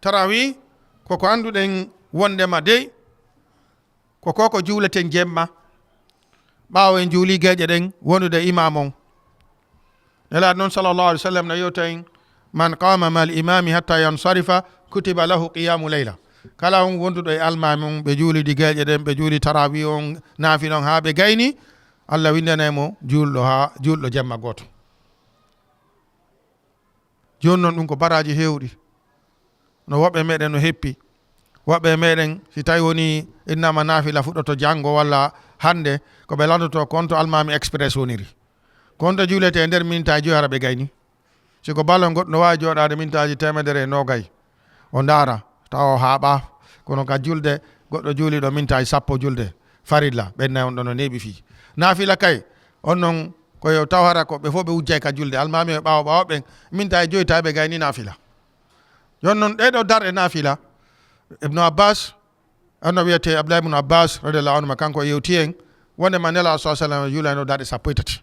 Tarawih ko ko annduɗen wondema dey ko ko ko juuleten jemma, ɓaawo en juulii geeƴe ɗen, wondude e imaam on. Nelaaɗo non sallallahu alaihi wasallam no yewta en, "Man qama mal imami hatta yansarifa kutiba lahu qiyamu layla." Kala on wonduɗo e almaami on, ɓe juulidi geeƴe ɗen, ɓe juuli tarawih on, naafila on haa ɓe gayni, Alla winndanay mo juulɗo haa, juulɗo jemma gooto. Jooni non ɗum ko baraaji heewɗi. No woɓɓe meɗen no heppi. Woɓɓe meɗen, si tawi woni innama naafila fuɗɗoto janngo walla hannde, ko ɓe lanndotoo ko on to Almaami Express woniri. Ko on to juulete e nder mintaaji joyi hara ɓe gayni. Si ko ballon goɗɗo no waawi jooɗaade mintaaji teemedere e noogay. O ndaara, tawa o haaɓaa. Kono ka julde, goɗɗo juuliiɗo mintaaji sappo julde farilla, ɓen nay on ɗon no neeɓi fii. Naafila kay, on non Ko yo taw hara ko ɓe fof ɓe wujjay ka julde. Almaami e ɓaawo ɓaawo ɓen, min tawi joyi tawi ɓe gayni naafila. Yon non ɗee ɗoo darɗe naafila, Ibnu Abbas, anno wiyetee Abdullah ibnu Abbas radiyallahu anhu, kanko o yewti en wonde ma Nelaaɗo sallallahu alaihi wasallam juulayno darɗe sappo e tati.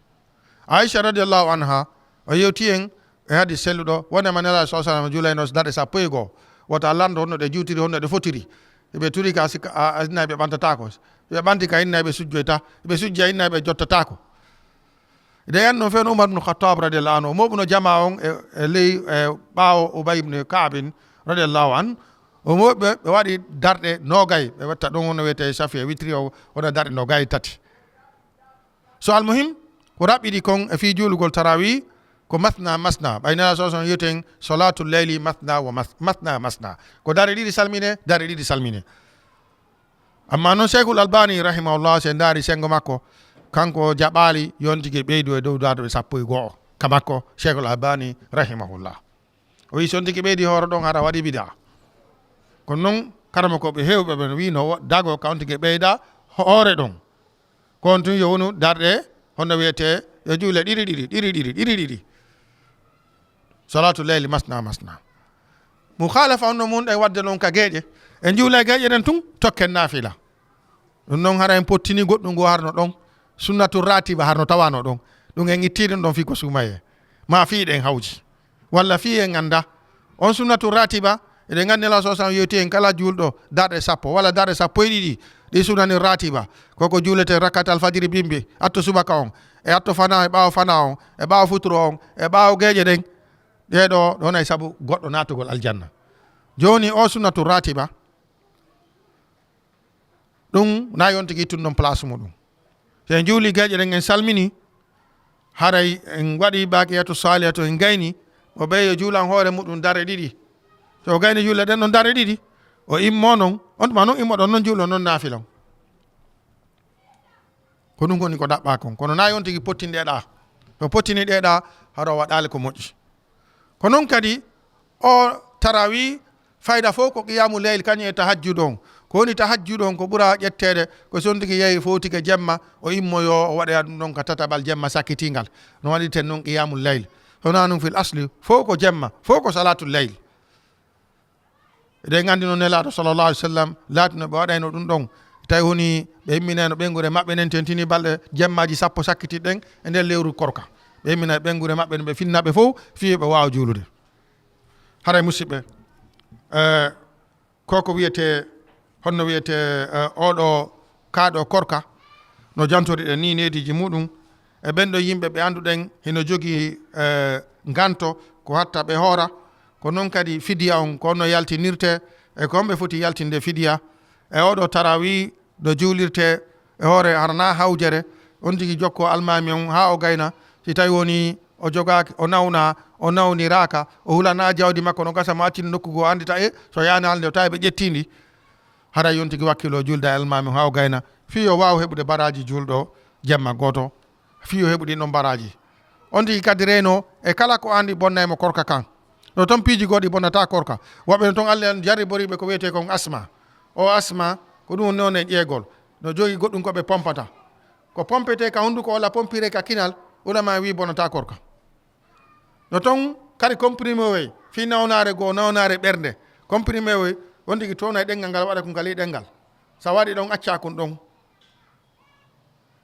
Aisha radiyallahu anha o yewti en e hadis selluɗo wonde ma Nelaaɗo sallallahu alaihi wasallam juulayno darɗe sappo e goo. Wota lanndo honno ɗe juutiri, honno ɗe fotiri. Ɓe turi ka sikka a, a, inna ɓe ɓantataako. Ɓe ɓanti ka inna ɓe sujjoyta. Ɓe sujja inna ɓe jottataako. Nde yan non fen Umar ibn Khattab radiyallahu anhu, o moɓuno jama on e, e ley, e ɓaawo Ubay ibn Ka'bin radiyallahu anhu. O moɓi ɓe, ɓe waɗi darɗe nogay. Ɓe watta ɗon hono wiyetee safi e witri o, wona darɗe nogay tati. So almuhim, ko raɓɓiɗi kon e fii juulugol tarawih, ko masna masna. Ɓay Nelaaɗo sallallahu alaihi wasallam yewten, "Salatul layli masna wa mas-, masna masna." Ko dare ɗiɗi salmine, dare ɗiɗi salmine. Amma non Sheikhul Albani rahimahullah, se ndaari sengo makko, kanko jaɓaali yontigi ɓeydu e dow darɗe sappo e goo. Ka makko, Sheikhul Albani rahimahullah. O wi, "Sontigi ɓeydi hoore ɗon hara waɗi bida." Kono non, karamokooɓe heewɓe ɓen wi, "No wo-, dago ka ontigi ɓeyda hoore ɗon." Ko on tun yo wonu darɗe, honno wiyetee, yo juule ɗiɗi ɗiɗi, ɗiɗi ɗiɗi, ɗiɗi ɗiɗi. Salatu leyli masna masna. Mukhalafa on no mun ɗen wadde non ka geeƴe. En juula geeƴe ɗen tun, tokken naafila. Ɗum non hara en pottini goɗɗum ngo harno ɗon. Sunnatu ratiba harno tawano ɗon. Ɗum en itti ɗum ɗon fii ko suumayee. Ma fii ɗen hawji. Walla fii en annda. On sunnatu ratiba, eɗen anndi Nelaaɗo sallallahu alaihi wasallam yewti en kala juulɗo darɗe sappo, walla darɗe sappo e ɗiɗi, ɗi sunani ratiba. Ko ko juulete rakkat alfajiri bimbi, atto subaka on, e atto fana, e ɓaawo fana on, e ɓaawo futuro on, e ɓaawo geeƴe ɗen. Ɗee ɗoo, ɗon ay sabu goɗɗo naatugol aljanna. Jooni o sunnatu ratiba, ɗum na yontigi tun ɗon place muɗum. So en juuli geeƴe ɗen, en salmini, haray en waɗi baqiyatu salihatu, en gayni, mo ɓe yo juulan hoore muɗum dare ɗiɗi. So o gayni juule ɗen ɗon dare ɗiɗi, o immo non, on tuma non immo ɗon non juulo non naafila on. Ko ɗum woni ko ɗaɓɓaa kon. Kono na yontigi pottini ɗee ɗaa. To pottini ɗee ɗaa, hara o waɗaali ko moƴƴi. Ko non kadi, o tarawi fayda fof ko qiyamu leyl, kañum e tahajjud on. Ko woni tahajjud on? Ko ɓura ƴetteede, ko sontigi yehi fowtike jemma, o immoyo, o waɗoya ɗum ɗon ka tataɓal jemma sakkitingal. No waɗirten non qiyamu leyl. Hona non fil asli, fof ko jemma, fof ko salatu leyl. Eɗen nganndi noon Nelaaɗo sallallahu alaihi wasallam laatino ɓe waɗayno ɗum ɗon. Tawi woni ɓe imminayno ɓeynguure maɓɓe nden, tentini balɗe jemmaaji sappo sakkitiɗen e nder lewru korka. Ɓe immina ɓeynguure maɓɓe nden, ɓe finna ɓe fof, fii ɓe waawa juulude. Haray musidɓe, eh, ko ko wiyetee, honno wiyetee, eh, oɗo kaaɗo korka, no jantori ɗen ni neediiji muɗum, e ɓen ɗo yimɓe ɓe annduɗen hino jogii, eh, nganto, ko hatta ɓe hoora, ko non kadi fidiya on, ko honno yaltinirtee, e ko honɓe foti yaltinde fidiya. E oɗo tarawih ɗo juulirtee e hoore harana hawjere, on tigi jokkoo almaami on haa o gayna, si tawi woni o jogaaki, o nawna, o nawniraaka, o hulanaa jawdi makko no gasa mo accini nokku goo, anndita e so yaani haalde o tawi ɓe ƴettii ndi. Haray on tigi wakkiloo juulde e almaami on haa o gayna, fii yo waaw heɓude baraaji juulɗo jemma gooto, fii yo heɓu ɗin ɗon baraaji. On tigi kadi reenoo e kala ko anndi bonnay mo korka kan. No ton piiji goɗɗi bonnata korka. Woɓɓe no ton Allah jarriboriiɓe ko wiyetee kon asma. O asma, ko ɗum woni noon e ƴeegol. No jogii goɗɗum ko ɓe pompata. Ko pompetee ka hunnduko walla pompiree ka kinal, ulama wii bonnata korka. No ton kadi comprimé wey, fii nawnaare goo, nawnaare ɓernde. Comprimé wey, on tigi townay ɗenngal ngal, waɗa kun ka ley ɗenngal. Sa waɗi ɗon, accaa kun ɗon.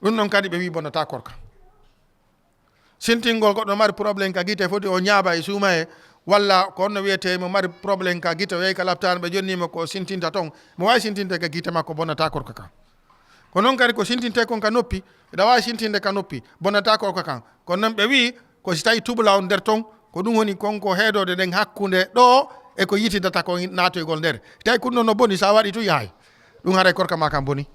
Ɗum non kadi ɓe wii bonnata korka. Sintingol goɗɗo mari problème ka gite, foti o ñaaba e suumayee, walla ko honno wiyetee mo mari problème ka gite, o yehi ka laptaan, ɓe jonni mo ko sintinta ton. Mo waawi sintinde ka gite makko, bonnata korka kan. Ko non kadi ko sintintee kon ka noppi, eɗa waawi sintinde ka noppi, bonnata korka kan. Kono non ɓe wii ko si tawi tubula on nder ton, ko ɗum woni kon ko heedoode nden hakkunde ɗoo e ko yitidata kon naatoygol nder. Si tawi kun ɗon no boni, sa waɗi tun yahay. Ɗum haray korka ma kan boni.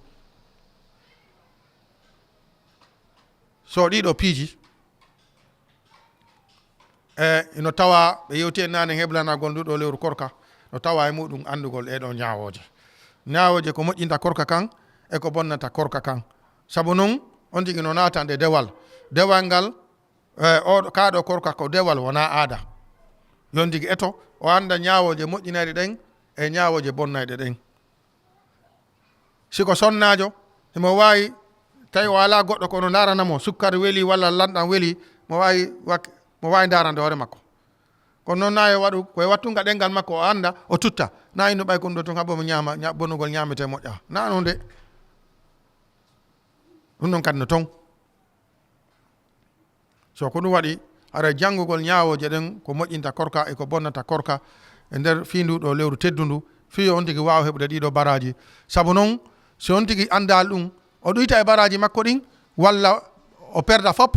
So ɗiɗo piiji, e ino tawa ɓe yewti e naane heblanagol ndu ɗo lewru korka, no tawa e muɗum anndugol ɗee ɗoo ñaawooje. Ñaawooje ko moƴƴinta korka kan e ko bonnata korka kan. Sabu non, on tigi no naatande dewal. Dewal ngal, e, o, kaa ɗoo korka ko dewal, wonaa aada. Yon tigi eto, o annda ñaawooje moƴƴinayɗe ɗen e ñaawooje bonnayɗe ɗen. Si ko sonnaajo, himo waawi Tawi o alaa goɗɗo kono ndaarana mo, sukkar weli walla lanɗam weli, mo waawi wak-, mo waawi ndaarande hoore makko. Kono noon na e waɗu, ko e wattunga ɗenngal makko o annda, o tutta. Na inno ɓay kon ɗo toon haɓɓo mo ñaama, ña-, bonugol ñaametee moƴƴa. Na noon de. Ɗum noon kadi no toon. So ko ɗum waɗi, hara janngugol ñaawooje ɗen ko moƴƴinta korka e ko bonnata korka e nder fii ndu ɗo lewru teddundu, fii yo on tigi waaw heɓude ɗii ɗo baraaji. Sabu noon, si on tigi anndaali ɗum, o ɗuyta e baraaji makko ɗin, walla o perda fop,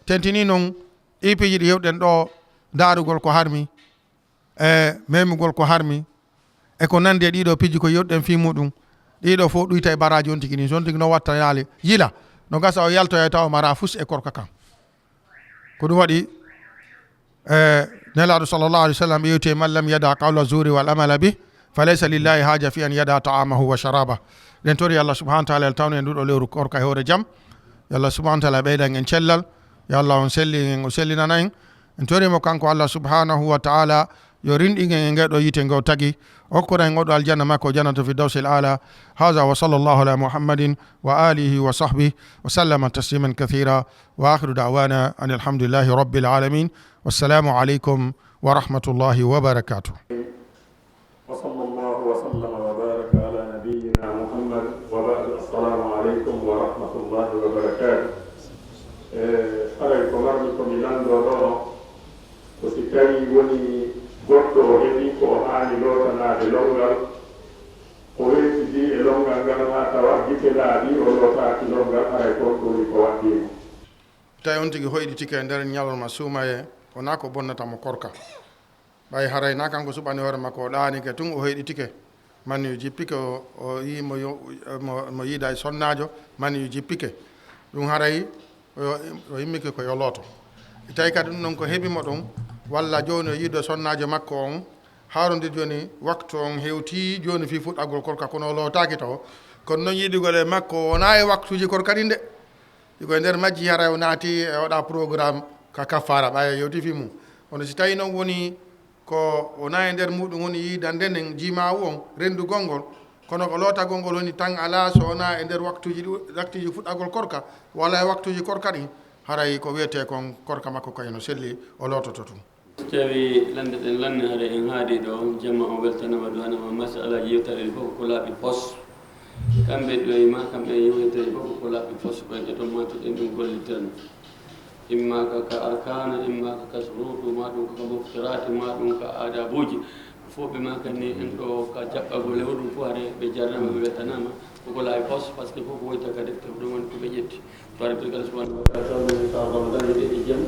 tentinii noon ɗii piiji ɗi hewɗen ɗo, ndaarugol ko harmi, e memugol ko harmi, e ko nanndi e ɗii ɗo piiji ko yewtuɗen fii muɗum, ɗii ɗo fof ɗuyta e baraaji on tigi ni. So on tigi no watta yaali yila, no gasa o yaltoya tawa mara fus e korka kan. Ko ɗum waɗi, e, Nelaaɗo sallallahu alaihi wasallam ɓe yewti e: "Man lam yada qawla zuri wal amala bih, fa laysa lillahi haja fi an yada ta'amahu wa sharaba." Ɗen tori Allah subhanahu wa ta'ala el tawno en nduɗo lewru korka e hoore jam. Yo Allah subhanahu wa ta'ala ɓeydan en cellal. Yo Allah on selli en, o sellinana en. En tori mo kanko Allah subhanahu wa ta'ala yo rinɗin en e ngeɗo yiite ngo tagi. Okkora en oɗo aljanna makko, jannatu firdawsil ala. Haza wa sallallahu ala Muhammadin wa alihi wa sahbihi wa sallama tasliman kathira. Wa akhiru da'wana anil hamdulillahi rabbil alamin. Wassalamu alaikum wa rahmatullahi wa barakatuh. وصلى الله وسلم وبارك على نبينا محمد وبعد. السلام عليكم ورحمة الله وبركاته. E, haray ko marmi ko mi lanndoo ɗoo, ko si tawii woni goɗɗo o heɓii ko o haani lootanaade lonngal, o weetidii e lonngal ngal haa tawa gite laaɓii, o lootaaki lonngal, haray ko ɗum woni ko waɗɗii mo. Tawi on tigi hoyɗitike e nder ñalorma suumayee, wonaa ko bonnata mo korka. Ɓay haray na kanko suɓani hoore makko, o ɗaanike tun, o heyɗitike. Mani yo jippike, o, o yii mo yo-, mo, mo yiida e sonnaajo, mani yo jippike. Ɗum haray o, o immike ko yo looto. Tawi kadi ɗum ɗon ko heɓi mo ɗum, walla jooni o yiido sonnaajo makko on, haarondir jooni waktu on hewti jooni fii fuɗɗagol korka, kono o lootaaki taho. Kono non yiidugol e makko wonaa e waktuuji korka ɗin de. Iko e nder majji haray o naati e oɗa programme ka kaffara ɓaye yewti fii mum. Kono si tawi noon woni ko wona e nder muɗum woni yiidande nden jimaawu on renndugol ngol, kono ko lootagol ngol woni tan alaa so wona e nder waktuuji ɗu-, waktuuji fuɗɗagol korka, walla e waktuuji korka ɗin, haray ko wiyetee kon korka makko kay no selli, o loototo tun. So tawii lannde ɗen lanni, haray en haadii ɗo, jama on weltanama, duwanama masalaaji yewtere ɗin fof ko laaɓi pos. Kamɓe ɗo e ma, kamɓe yewtere fof ko laaɓi pos, ko en ƴetton ma to ɗen ɗum gollitan. Imma ka, ka arkaana, imma ka, ka suruutu, ma ɗum ka, ka muftiraati, ma ɗum ka aadaabuuji. Fof ɓe ma kan ni en ɗo ka jaɓɓagol e hoɗum fof, haray ɓe jarnama, ɓe weltanama. Ko ko laaɓi pos, parce que fof ko woyta ka defte, ko ɗum woni ko ɓe ƴetti. Barke Allah subhanahu wa ta'ala, tawno en ka Ramadan hiɗen e jam.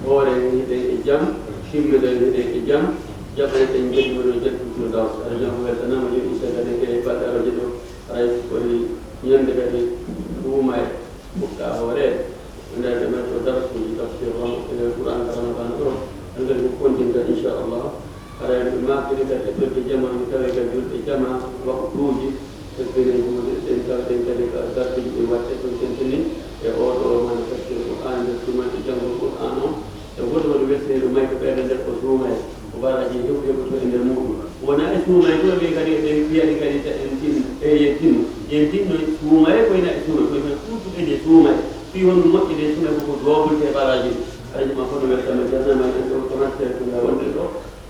Hoore en hiɗen e jam. Timmiɗen hiɗen e jam. Jaɓɓaneten jeydi mon e jannatu firdaws. Haray jam weltanama, yo inchallah ɗen kadi e balɗe aroje ɗo. Haray ko woni ñande kadi ɗuma e fuɗɗa hoore. Nder ɗe men ko darsuuji tafsir Ram-, e Qur'an ka Ramadan ɗo. En kadi ko kontinta inchallah. Haray mi maakiri kadi e ɓerɗe jama, mi tawi kadi julɓe jama, waktuuji, e benen juulɗe, ɗen tawi ɗen kadi ka darsuuji ɗi waɗte ɗum tentini e oo ɗoo manifestir Qur'an nder suumayɓe janngol Qur'an on. E woto waɗi wesseede may ko ɓeyda nder ko suumay, ko baraaji heew heɓoto e nder muuɗum. Wonaa e suumay ɗo ɓe kadi ɓe mbiyaɗi kadi ta en tin, e yen tinno. Yen tinno suumay ko ina e suumay, ko ina surtout e suumay. Fii honno moƴƴi de suumay ko ko doobulde baraaji. Haray jama fof no weltama, jarnama en ɗo, ko nattee ko nda wonde ɗo.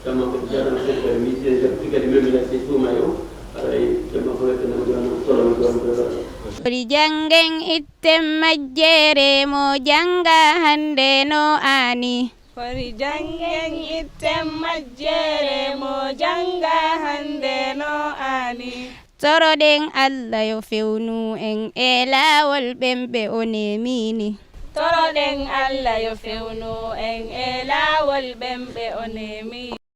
Jamma ko jarama kadi kadi mi sey jabti kadi memilasi suuma yo. Aray jamma ko wetana ko jono solo mo jono ko. Kori janngen itten majjere mo jannga hannde no aani. Kori janngen itten majjere mo jannga hannde no aani. Toroɗen Allah yo fewnu en e laawol ɓen ɓe o nemini. Toroɗen Allah yo fewnu en e laawol ɓen ɓe o nemini.